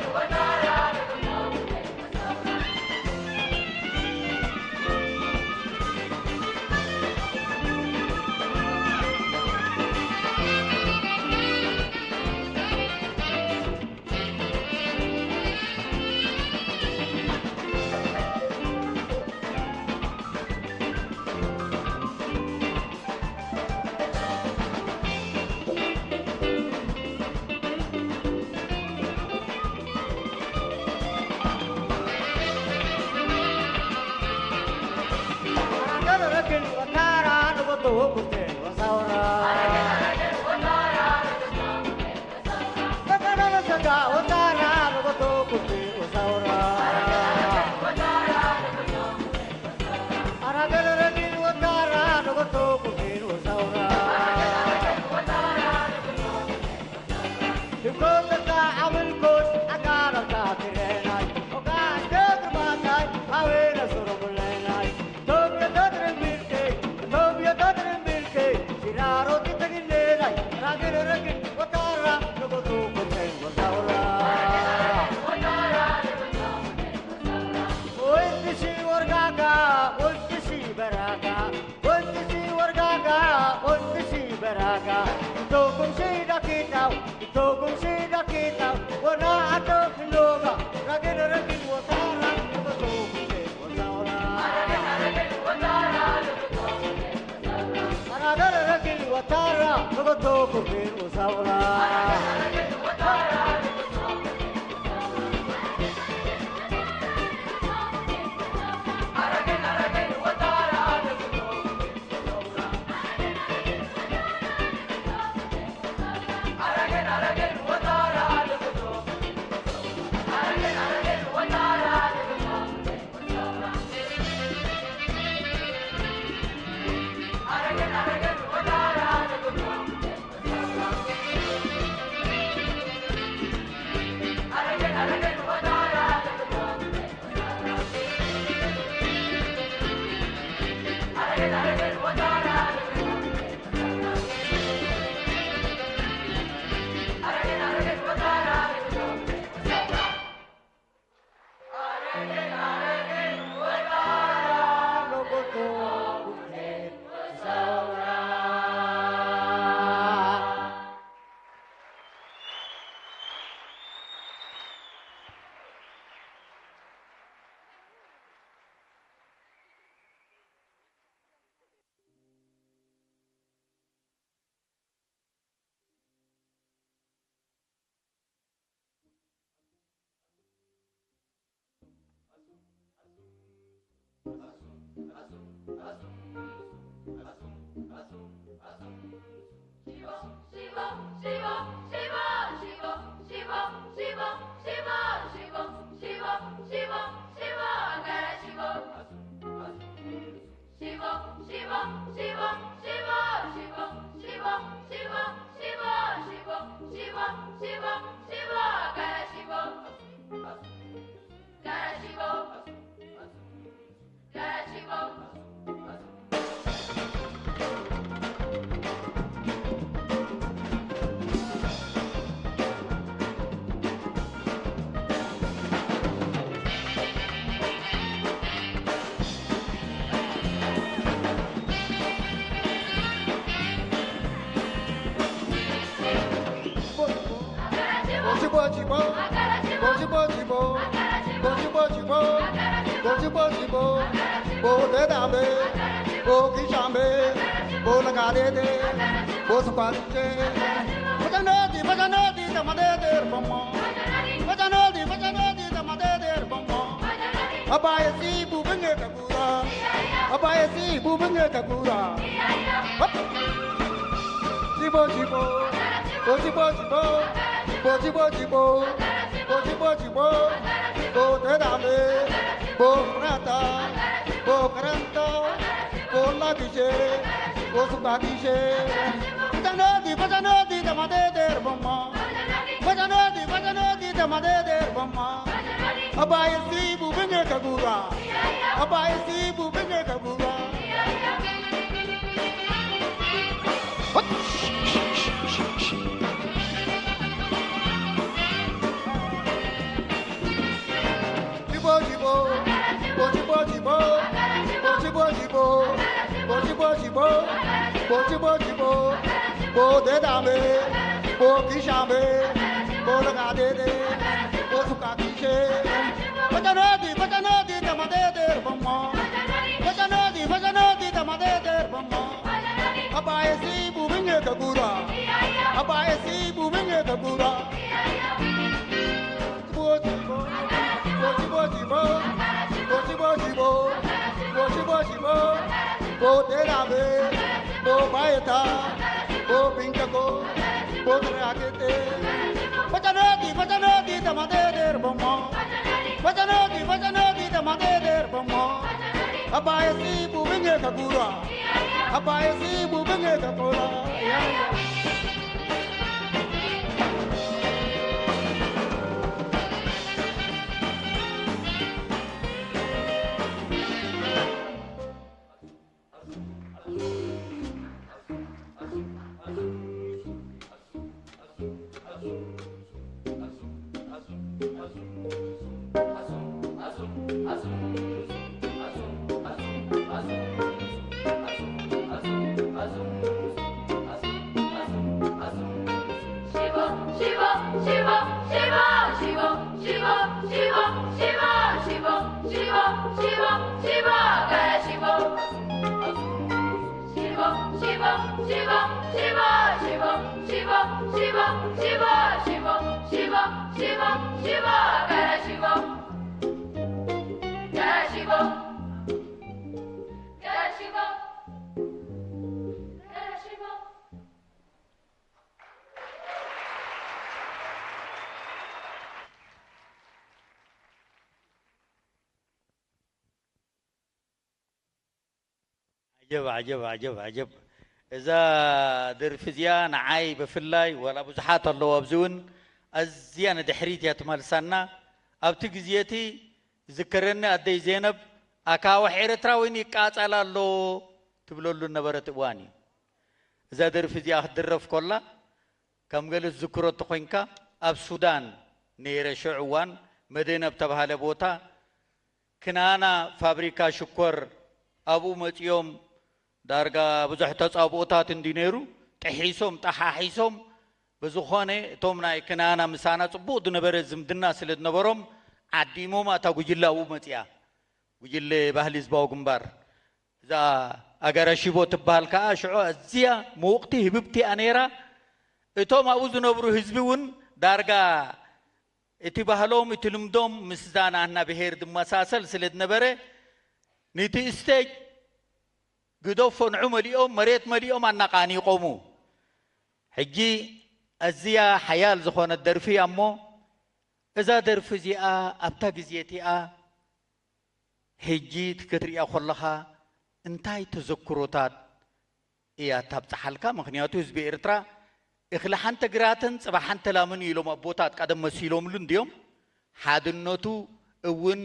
Abaye si bubenge kagura. Abaye si bubenge kagura. Hop. Jibo jibo. Bo jibo jibo. Bo jibo jibo. Bo jibo jibo. Bo tedame. Bo rata. Bo karanta. Bo lagije. Bo sukagije. Bajanodi, bajanodi, tamade der bomma. Bajanodi, bajanodi, tamade der bomma. Abaye si bubenge kagura. Abaye si bubenge kagura. Jibo jibo, bo jibo jibo, bo jibo jibo, bo jibo jibo, bo jibo jibo, bo dedame, bo kishame, bo lagadede, bo sukakishe. Bajanodi, bajanodi, tamade der bomma. Bajanodi, bajanodi, tamade der bomma. Abaye si bubenge kagura. Abaye si bubenge kagura. Bo jibo, bo jibo jibo, bo jibo jibo, bo jibo jibo, bo terabe, bo bayeta, bo pinkako, bo terakete. Bajanodi, bajanodi, tamade der bomma. Bajanodi, bajanodi, tamade der bomma. Abaye si bubenge kagura. Abaye si bubenge kagura. Shiva, Shiva, Shiva, Shiva, Shiva, Shiva, Gara Shiva, Gara Shiva, Gara Shiva, Gara Shiva. ዓጀብ፣ ዓጀብ፣ ዓጀብ፣ ዓጀብ። እዛ ደርፊ እዚኣ ንዓይ ብፍላይ፣ ዋላ ብዙሓት ኣለዉ ኣብዚ እውን፣ ኣዝያ ንድሕሪት እያ ትመልሳና። ኣብቲ ግዜ እቲ ዝከረኒ ኣደይ ዜነብ፣ "ኣካውሕ ኤርትራዊን ይቃጸል ኣሎ" ትብለሉ ነበረት እዋን እዩ። እዛ ደርፊ እዚኣ ክትድረፍ ከላ፣ ከም ገለ ትዝክሮ እንተኾይንካ፣ ኣብ ሱዳን ነይረ ሽዑ እዋን፣ መደነ ኣብ ተባሃለ ቦታ፣ ክናና ፋብሪካ ሽኮር ኣብኡ መጺኦም፣ ዳርጋ ብዙሕ ተጻብኦታት እንዲ ነይሩ፣ ጥሒሶም፣ ጠሓሒሶም፣ ብዝኾነ እቶም ናይ ክናና ምሳና ጽቡቕ ዝነበረ ዝምድና ስለ ዝነበሮም፣ ዓዲሞም፣ እታ ጉጅለ ኣብኡ መጺኣ። ጉጅለ ባህሊ ህዝባዊ ግንባር። እዛ ኣጋራሺቦ ትበሃል ከኣ ሽዑ ኣዝያ ምውቕቲ ህብብቲ እያ ነይራ። እቶም ኣብኡ ዝነብሩ ህዝቢ እውን ዳርጋ እቲ ባህሎም፣ እቲ ልምዶም ምስዛ ናህና ብሄር ዝመሳሰል ስለ ዝነበረ፣ ነቲ ስቴጅ ግደፎ ንዑ መሊኦም፣ መሬት መሊኦም ኣናቓኒቖሙ። ሕጂ ኣዝያ ሓያል ዝኾነት ደርፊ እያ እሞ፣ እዛ ደርፊ እዚኣ ኣብታ ግዜ እቲኣ፣ ሕጂ ክትሪኣ ከለኻ እንታይ ተዘክሮታት እያ ታብጽሓልካ? ምኽንያቱ ህዝቢ ኤርትራ እኽሊ ሓንቲ ግራትን ጽባሕ ሓንቲ ላምን ኢሎም ኣቦታት ቀደም መሲሎምሉ እንድዮም። ሓድነቱ እውን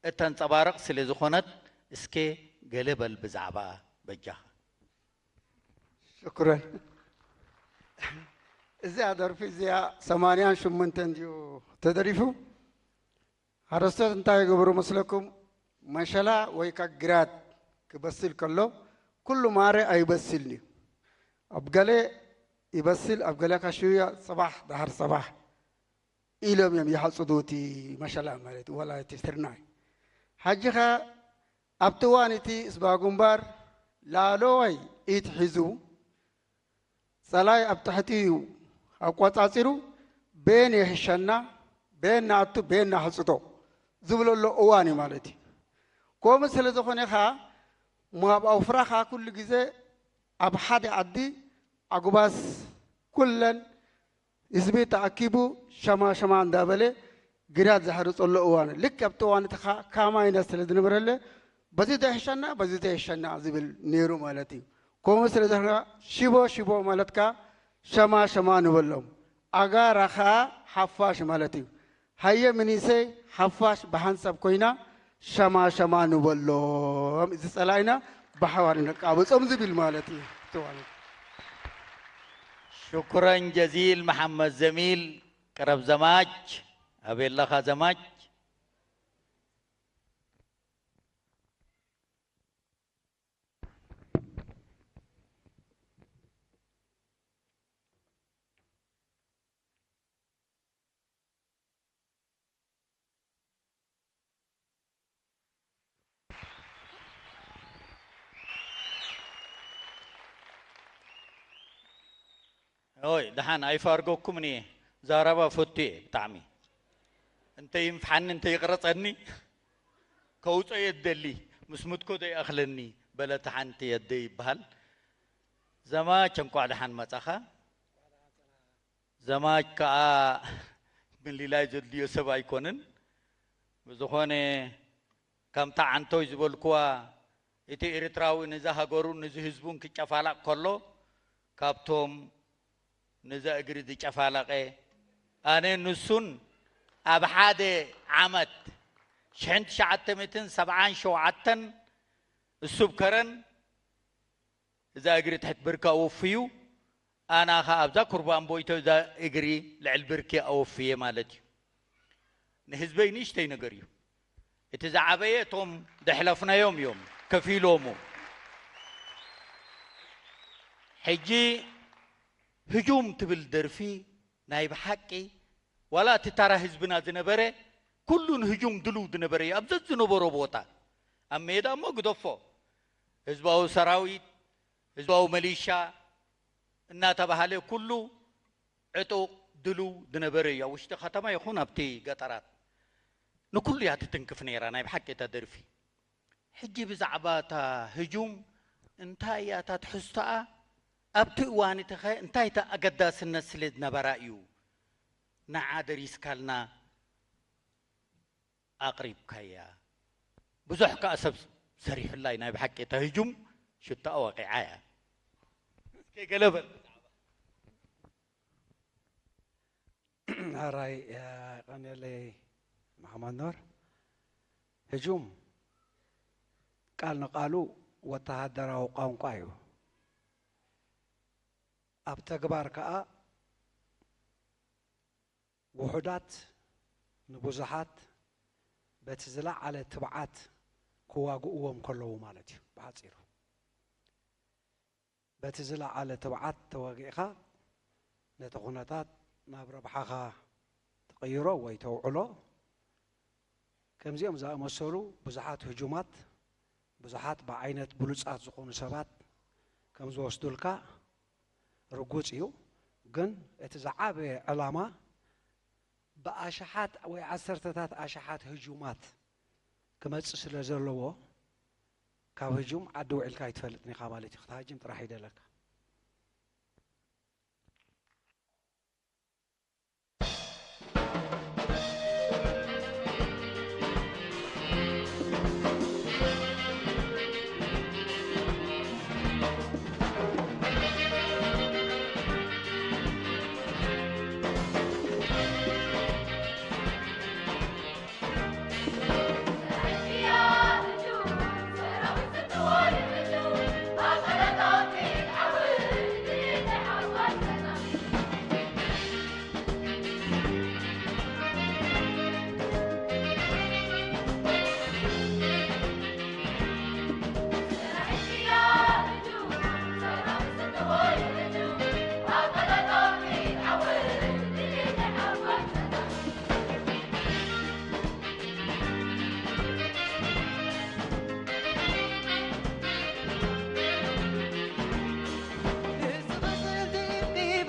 እተንጸባርቕ ስለ ዝኾነት፣ እስከ ገለ በል ብዛዕባ በጃኻ። ሽኩረን። እዚኣ ደርፊ እዚኣ ሰማንያን ሽሞንተን ድዩ ተደሪፉ? ሓረስቶት እንታይ ይገብሩ መስለኩም? መሸላ ወይ ከኣ ግራት ክበስል ከሎ፣ ኩሉ ማረ ኣይበስልን እዩ። ኣብ ገለ ይበስል፣ ኣብ ገለ ከሽውያ ጽባሕ ደሓር ጽባሕ ኢሎም እዮም ይሓጽዱ እቲ መሸላ ማለት እዩ፣ ወላ እቲ ስርናይ። ሕጂ ኸ ኣብቲ እዋን እቲ ህዝባዊ ግንባር ላዕለዋይ ኢድ ሒዙ፣ ጸላይ ኣብ ትሕቲ እዩ ኣቆጻጺሩ፣ በየን ይሕሸና፣ በየን ንኣቱ፣ በየን ንሓጽዶ ዝብለሎ እዋን እዩ ማለት እዩ። ከምኡ ስለ ዝኾነ ኸኣ፣ እሞ ኣብ ኣውፍራ ኸኣ ኩሉ ግዜ ኣብ ሓደ ዓዲ ኣጉባዝ ኩለን ህዝቢ ተኣኪቡ ሸማ ሸማ እንዳበለ ግራት ዘሕርጸሉ እዋን፣ ልክዕ ኣብቲ እዋን እቲ ኸኣ ካማይና ስለ ዝነበረለ፣ በዚ ዘይሕሸና፣ በዚ ዘይሕሸና ዝብል ነይሩ ማለት እዩ። ከምኡ ስለ ዝኾነ ሽቦ ሽቦ ማለት ከኣ ሸማ ሸማ ንበሎም። ኣጋራ ኸኣ ሓፋሽ ማለት እዩ። ሃየ ምኒሰይ ሓፋሽ ብሓንሳብ ኮይና ሸማ ሸማ ንበሎም። እዚ ጸላኢና ብሓባር ነቃብጾም ዝብል ማለት እዩ። እተዋለ። ሽኩረን ጀዚል መሓመድ ዘሚል። ቅረብ ዘማች፣ ኣበይ ኣለኻ ዘማች? ኦይ፣ ደሓን ኣይፋርገኩምን እየ። ዛረባ ፈቱ እየ ብጣዕሚ። እንተ ይንፍሓኒ፣ እንተ ይቕረጸኒ፣ ከውጾ እየ ዝደሊ። ምስ ምትኮ ዘይኣኽለኒ፣ በለት ሓንቲ ኣደ ይበሃል። ዘማች፣ እንቋዕ ደሓን መጻኻ። ዘማች ከኣ ምልላይ ዘድልዮ ሰብ ኣይኮንን። ብዝኾነ፣ ከምታ ዓንቶይ ዝበልኩዋ፣ እቲ ኤርትራዊ ነዚ ሃገሩን ነዚ ህዝቡን ክጨፋላቕ ከሎ፣ ካብቶም ነዚ እግሪ ዝጨፋለቐ፣ ኣነ ንሱን ኣብ ሓደ ዓመት፣ ሽሕን ትሽዓተ ሚእትን ሰብዓን ሸውዓተን፣ እሱ ኣብ ከረን፣ እዛ እግሪ ትሕት ብርኪ ኣወፍዩ፣ ኣና ኸኣ ኣብዛ ኩርባን ቦይቶ እዛ እግሪ ልዕል ብርኪ ኣወፍየ ማለት እዩ። ንህዝበይ ንእሽተይ ነገር እዩ። እቲ ዝዓበየ እቶም ዘሕለፍናዮም እዮም ከፊሎሙ። ሕጂ ህጁም ትብል ደርፊ ናይ ብሓቂ፣ ዋላ እቲ ታራ ህዝብና ዝነበረ፣ ኩሉ ንህጁም ድሉው ዝነበረ እዩ። ኣብ ዘዝነበሮ ቦታ፣ ኣብ ሜዳ እሞ ግደፎ፣ ህዝባዊ ሰራዊት፣ ህዝባዊ መሊሻ፣ እናተባሃለ ኩሉ ዕጡቕ ድሉው ዝነበረ እዩ፣ ኣብ ውሽጢ ከተማ ይኹን ኣብቲ ገጠራት። ንኩሉ እያ ትትንክፍ ነይራ ናይ ብሓቂ እታ ደርፊ። ሕጂ ብዛዕባ እታ ህጁም እንታይ እያ እታ ትሕዝቶኣ? ኣብቲ እዋን እቲ ኸ እንታይ እታ ኣገዳስነት ስለ ዝነበራ እዩ ንዓ ደሪስካልና ኣቕሪብካያ? ብዙሕ ከኣ ሰብ ሰሪሑላ እዩ ናይ ብሓቂ እታ ህጁም ሽቶኣ ወቒዓ እያ። እስከ ገለ በል። ሕራይ የቐንየለይ መሓመድ ኖር። ህጁም ቃል ንቃሉ ወተሃደራዊ ቋንቋ እዩ። ኣብ ተግባር ከኣ ውሑዳት ንብዙሓት በቲ ዝለዓለ ትብዓት ክዋግእዎም ከለዉ ማለት እዩ ብሓጺሩ። በቲ ዝለዓለ ትብዓት ተዋጊእኻ ነቲ ኩነታት ናብ ረብሓኻ ትቕይሮ ወይ ተውዕሎ። ከምዚኦም ዝኣመሰሉ ብዙሓት ህጁማት፣ ብዙሓት ብዓይነት ብሉጻት ዝኾኑ ሰባት ከም ዝወስዱልካ ርጉጽ እዩ። ግን እቲ ዝዓበየ ዕላማ ብኣሽሓት ወይ ዓሰርተታት ኣሽሓት ህጁማት ክመጽእ ስለ ዘለዎ፣ ካብ ህጁም ዓዲ ውዒልካ ኣይትፈልጥን ኢኻ ማለት እዩ። ክትሃጅም ጥራሕ ይደለካ።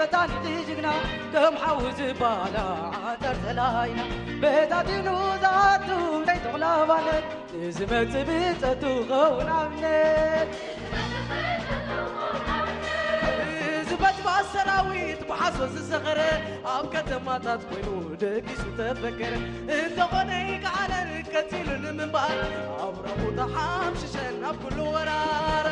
በታን ጅግና ከም ሓዊ ዝባላ ዓተር ተላይና በታቲኑ ዛቱ ከይተቑላባለ እዚ መጽእ ብጸቱ ኸውን ኣብነት እዚ በትባስ ሰራዊት ብሓሶት ዝሰኸረ ኣብ ከተማታት ኮይኑ ደቂሱ ተፈከረ እንተኾነ ይከኣለን ቀጺሉ ንምንባር ኣብ ረቡ ተሓምሽሸን ኣብ ኩሉ ወራራ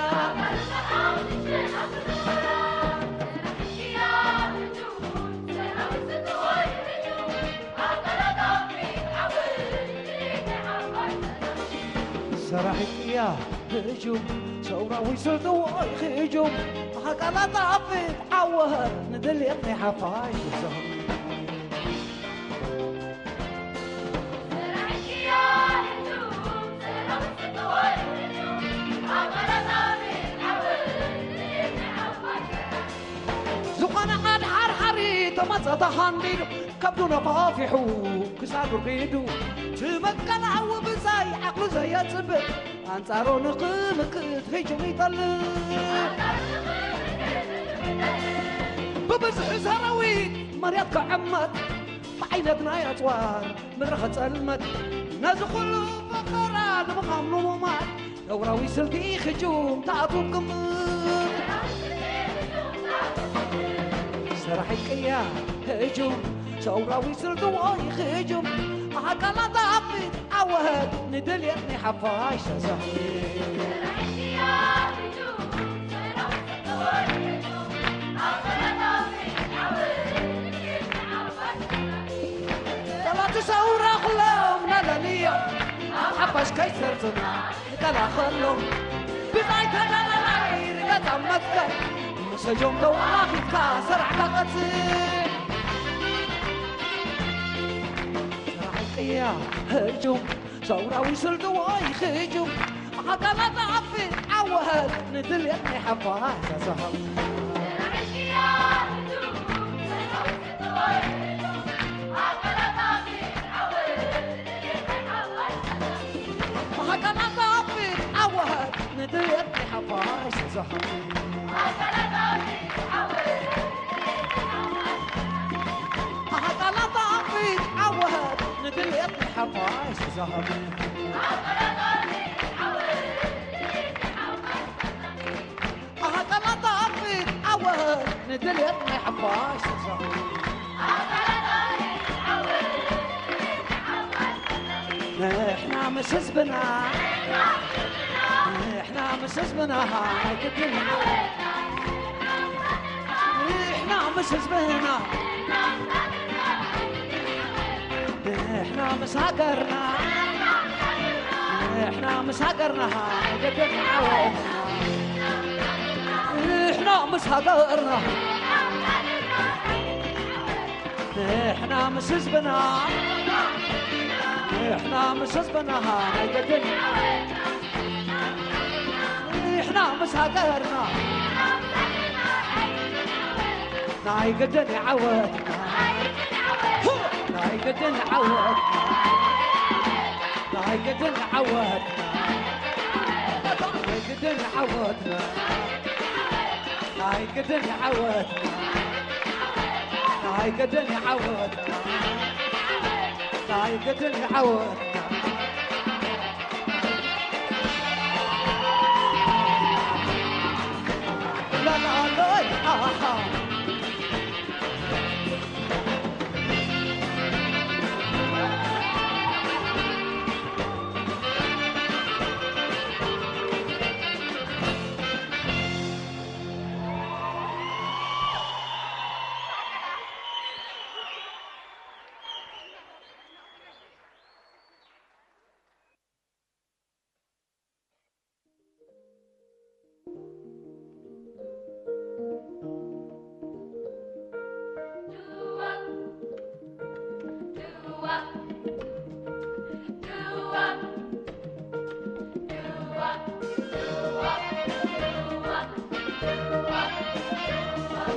ሰራሒት ቅያ ህጁም ሰውራዊ ስልትዎ ህጁም ኣቃላጣፊት ዓወት ንድልየት ናይ ሓፋሽ ይብዛም ዝኾነ ኣድሓርሓሪ ተመጸ ተሃንዲዱ ከብዱ ነፋፊሑ ክሳዱ ርጊዱ ትመቀላዊ ብዛይ ዓቕሉ ዘየጽብእ ኣንጻሮ ንኽምክት ህጁም ይጠልብ ብብዝሒ ሰራዊት መርያት ክዕመት ብዓይነት ናይ ኣጽዋር ምድሪ ኸጸልመት ነዚ ኹሉ ፈኸራ ንምኻም ንሙማት ነውራዊ ስልቲ ህጁም ተኣትው ግምት ሰራሒት ቅያ ህጁም ሰውራዊ ስልቲ ወይ ህጁም ኣካላት ኣፊት ዓወት ንድልየት ናይ ሓፋሽ ተዘኽሪ ጠላት ሰውራ ኩሎም ነለልዮ ኣብ ሓፋሽ ከይሰርጹና ንከላኸሎም ብናይ ተጋዳላይ ርገት ኣብ መትከል ምሰጆም ተዋኺትካ ሰራሕካ ቀጽል ሰራሕ ቅያ ህጁም ሰውራዊ ስልቲ ወይ ህጁም ኣካላት ኣፊ ዓወት ንድልየት ናይ ሓፋሽ ተሰሃብ ኣካላት ኣፊ ዓወት ንድልየት ናይ ሓፋሽ ተሰሃብ ኣሃ ቀላጣፊት ዓወት ንድልየት ናይ ሓፋሽ ተዛው ንሕና ምስ ህዝብና ንሕና ምስ ህዝብና ናይ ግድን ንሕና ምስ ህዝብና ንሕና ምስ ሃገርና ንሕና ምስ ሃገርና ናይ ግድን ዓወትና ንሕና ምስ ሃገርና ንሕና ምስ ህዝብና ንሕና ምስ ህዝብና ናይ ግድን ንሕና ምስ ሃገርና ናይ ግድን ይዓወትና ናይ ግድን ይዓወትና ናይ ግድን ይዓወትና ናይ ግድን ይዓወትና ናይ ግድን ይዓወትና ናይ ግድን ይዓወትና ናይ ግድን ይዓወትና ላላሎይ ኣሃ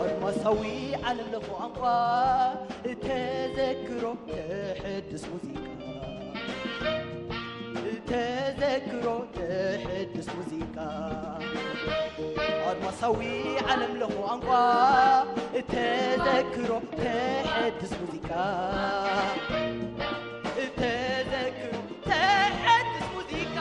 ኣድማሳዊ ዓለም ለኸ ቋንቋ ተዘክሮ ተሐድስ ሙዚቃ ተዘክሮ ተሐድስ ሙዚቃ ኣድማሳዊ ዓለም ለኸ ቋንቋ ተዘክሮ ተሐድስ ሙዚቃ ተዘክሮ ተሐድስ ሙዚቃ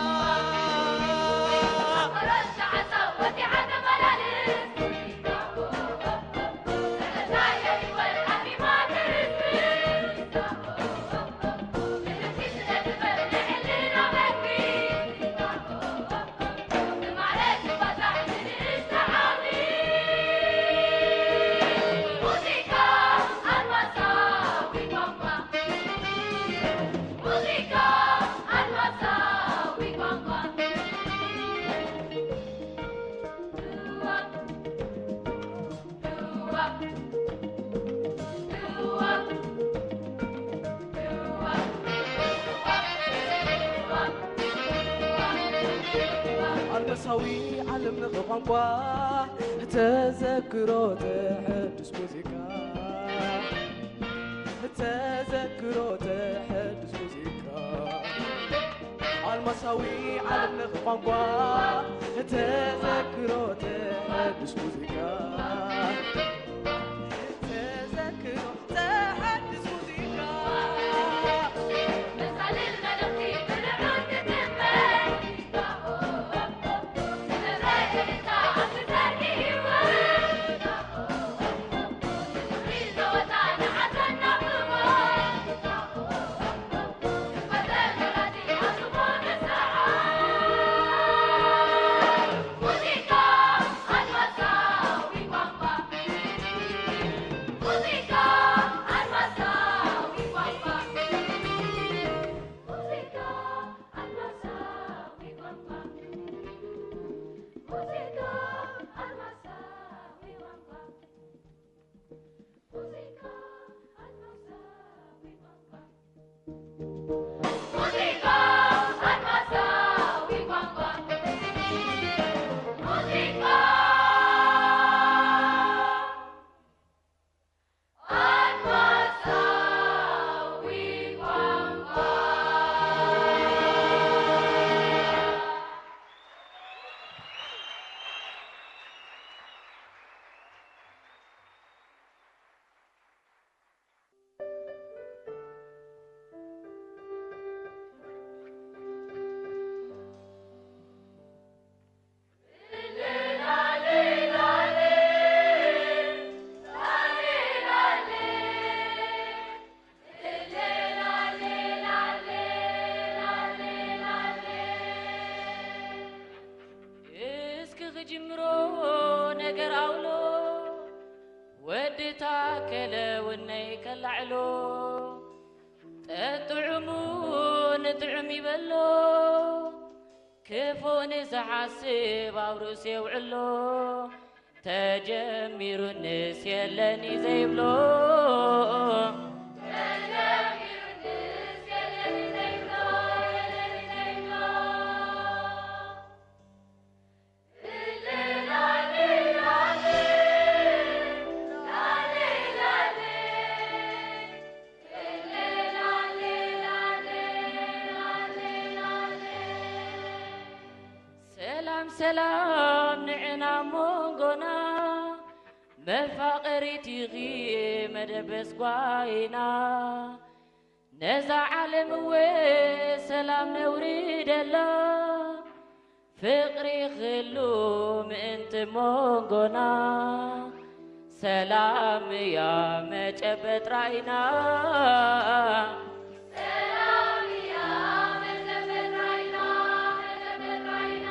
ኣልመሳዊ ዓለም ለኸ ቋንቋ ተዘክሮ ተሐድስ ሙዚቃ ተዘክሮ ተሐድስ ሙዚቃ ኣልማሳዊ ዓለም ለኸ ቋንቋ ተዘክሮ ተሐድስ ሙዚቃ ተዘክሮ ተሐድስ ሙዚቃ ጅምሮ ነገር ኣውሎ ወዲ ታከለ ውነይ ከላዕሎ ጠጥዑሙ ንጥዑም ይበሎ ክፉእ ንዝሓስብ ኣብ ርእሱ የውዕሎ ተጀሚሩ ንስ የለኒ ዘይብሎ ሰላም ሰላም ንዕና ሞንጎና መፋቐሪት ኢኺ መደበስ ጓይና ነዛ ዓለም እወ ሰላም ነውርደላ ፍቕሪ ክህሉ ምእንቲ ሞንጎና ሰላም እያ መጨበጥ ራእይና ሰላም እያ መጨበጥ ራእይና መጨበጥ ራእይና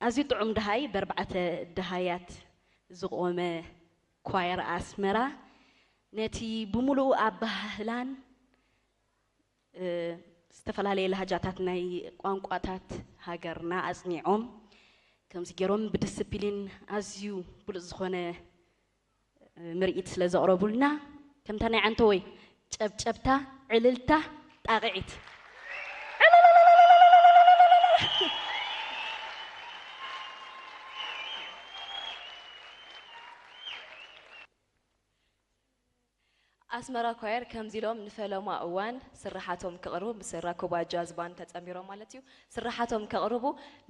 ኣዝዩ ጥዑም ደሃይ፣ ብኣርባዕተ ደሃያት ዝቖመ ኳየር ኣስመራ፣ ነቲ ብምሉኡ ኣበሃህላን፣ እ፣ ዝተፈላለየ ላህጃታት ናይ ቋንቋታት ሃገርና ኣጽኒዖም፣ ከምዚ ገይሮም ብድስፕሊን ኣዝዩ ብሉጽ ዝኾነ ምርኢት ስለ ዘቕረቡልና፣ ከምታ ናይ ዓንተወይ ጨብጨብታ፣ ዕልልታ፣ ጣቕዒት። ኣስመራ ኳየር ከምዚ ኢሎም ንፈለማ እዋን ስርሓቶም ከቕርቡ፣ ምስ ራኮባ ጃዝ ባንድ ተጸንቢሮም ማለት እዩ። ስርሓቶም ከቕርቡ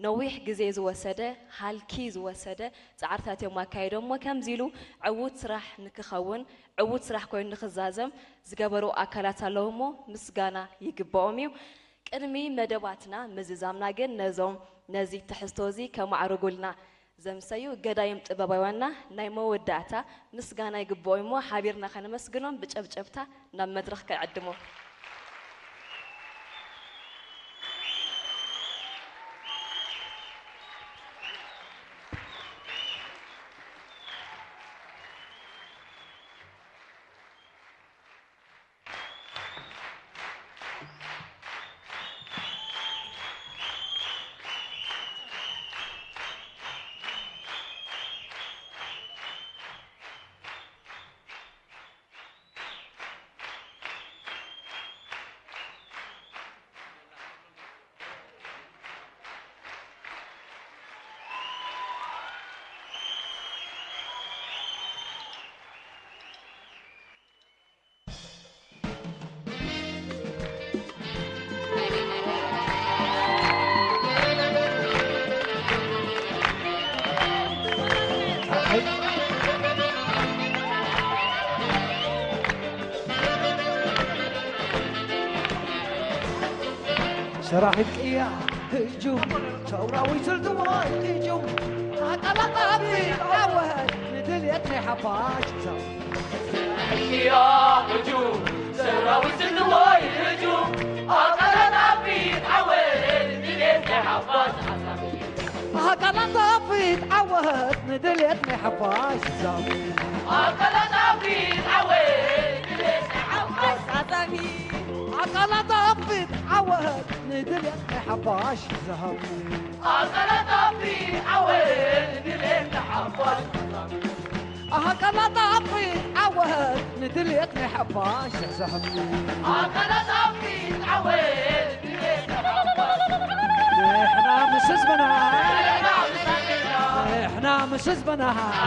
ነዊሕ ግዜ ዝወሰደ፣ ሃልኪ ዝወሰደ ጻዕርታት እዮም ኣካይዶም እሞ፣ ከምዚ ኢሉ ዕዉት ስራሕ ንክኸውን፣ ዕዉት ስራሕ ኮይኑ ንክዛዘም ዝገበሩ ኣካላት ኣለዉ እሞ፣ ምስጋና ይግብኦም እዩ። ቅድሚ መደባትና ምዝዛምና ግን፣ ነዞም፣ ነዚ ትሕዝቶ እዚ ከማዕርጉልና ዘምሰዩ ገዳይም ጥበባውያንና ናይ መወዳእታ ምስጋና ይግብኦም እሞ፣ ሓቢርና ከነመስግኖም ብጨብጨብታ ናብ መድረኽ ክዕድሞ። ሰራሒት ቅያ ህጁም፣ ሰውራዊ ስልትዋይ ህጁም፣ ኣቀላጣፊ ዓወት ንድልየት ናይ ሓፋሽ ዛው። ቅያ ህጁም፣ ሰውራዊ ስልትዋይ ህጁም፣ ኣቀላጣፊ ዓወት ንድልየት ናይ ሓፋሽ ዛው። ኣቀላጣፊት ዓወት ንድልየት ናይ ሓፋሽ ዛው። ኣቀላጣፊት ዓወት ንድልየት ናይ ሓፋሽ ዛው። ኣቀላጣፊት ዓወት ንድልየት ናይ ሓፋሽ ዛው። ኣቀላጣፊት ዓወት ንድልየት ናይ ሓፋሽ ዛው። ኣቀላጣፊት ዓወት ንድልየት ናይ ሓፋሽ ዛው። ኣቀላጣፊት ዓወት ንድልየት ናይ ሓፋሽ። ንሕና ምስ ህዝብና፣ ንሕና ምስ ህዝብና፣ ንሕና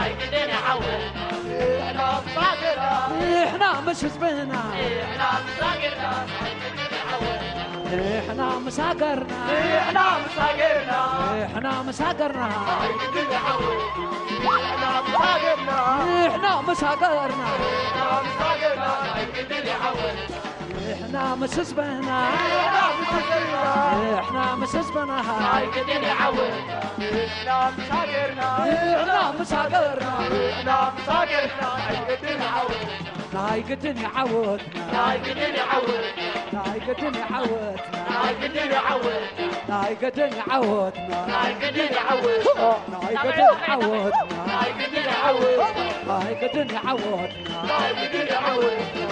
ምስ ህዝብና፣ ንሕና ምስ ሃገርና፣ ንሕና ምስ ሃገርና፣ ንሕና ምስ ሃገርና፣ ንሕና ምስ ሃገርና፣ ንሕና ምስ ሃገርና፣ ንሕና ምስ ህዝብና፣ ንሕና ምስ ህዝብና፣ ንሕና ምስ ሃገርና፣ ናይ ግድን ይዓወትና፣ ናይ ግድን ይዓወትና፣ ናይ ግድን ይዓወትና፣ ናይ ግድን ይዓወትና፣ ናይ ግድን ይዓወትና፣ ናይ ግድን ይዓወትና፣ ናይ ግድን ይዓወትና።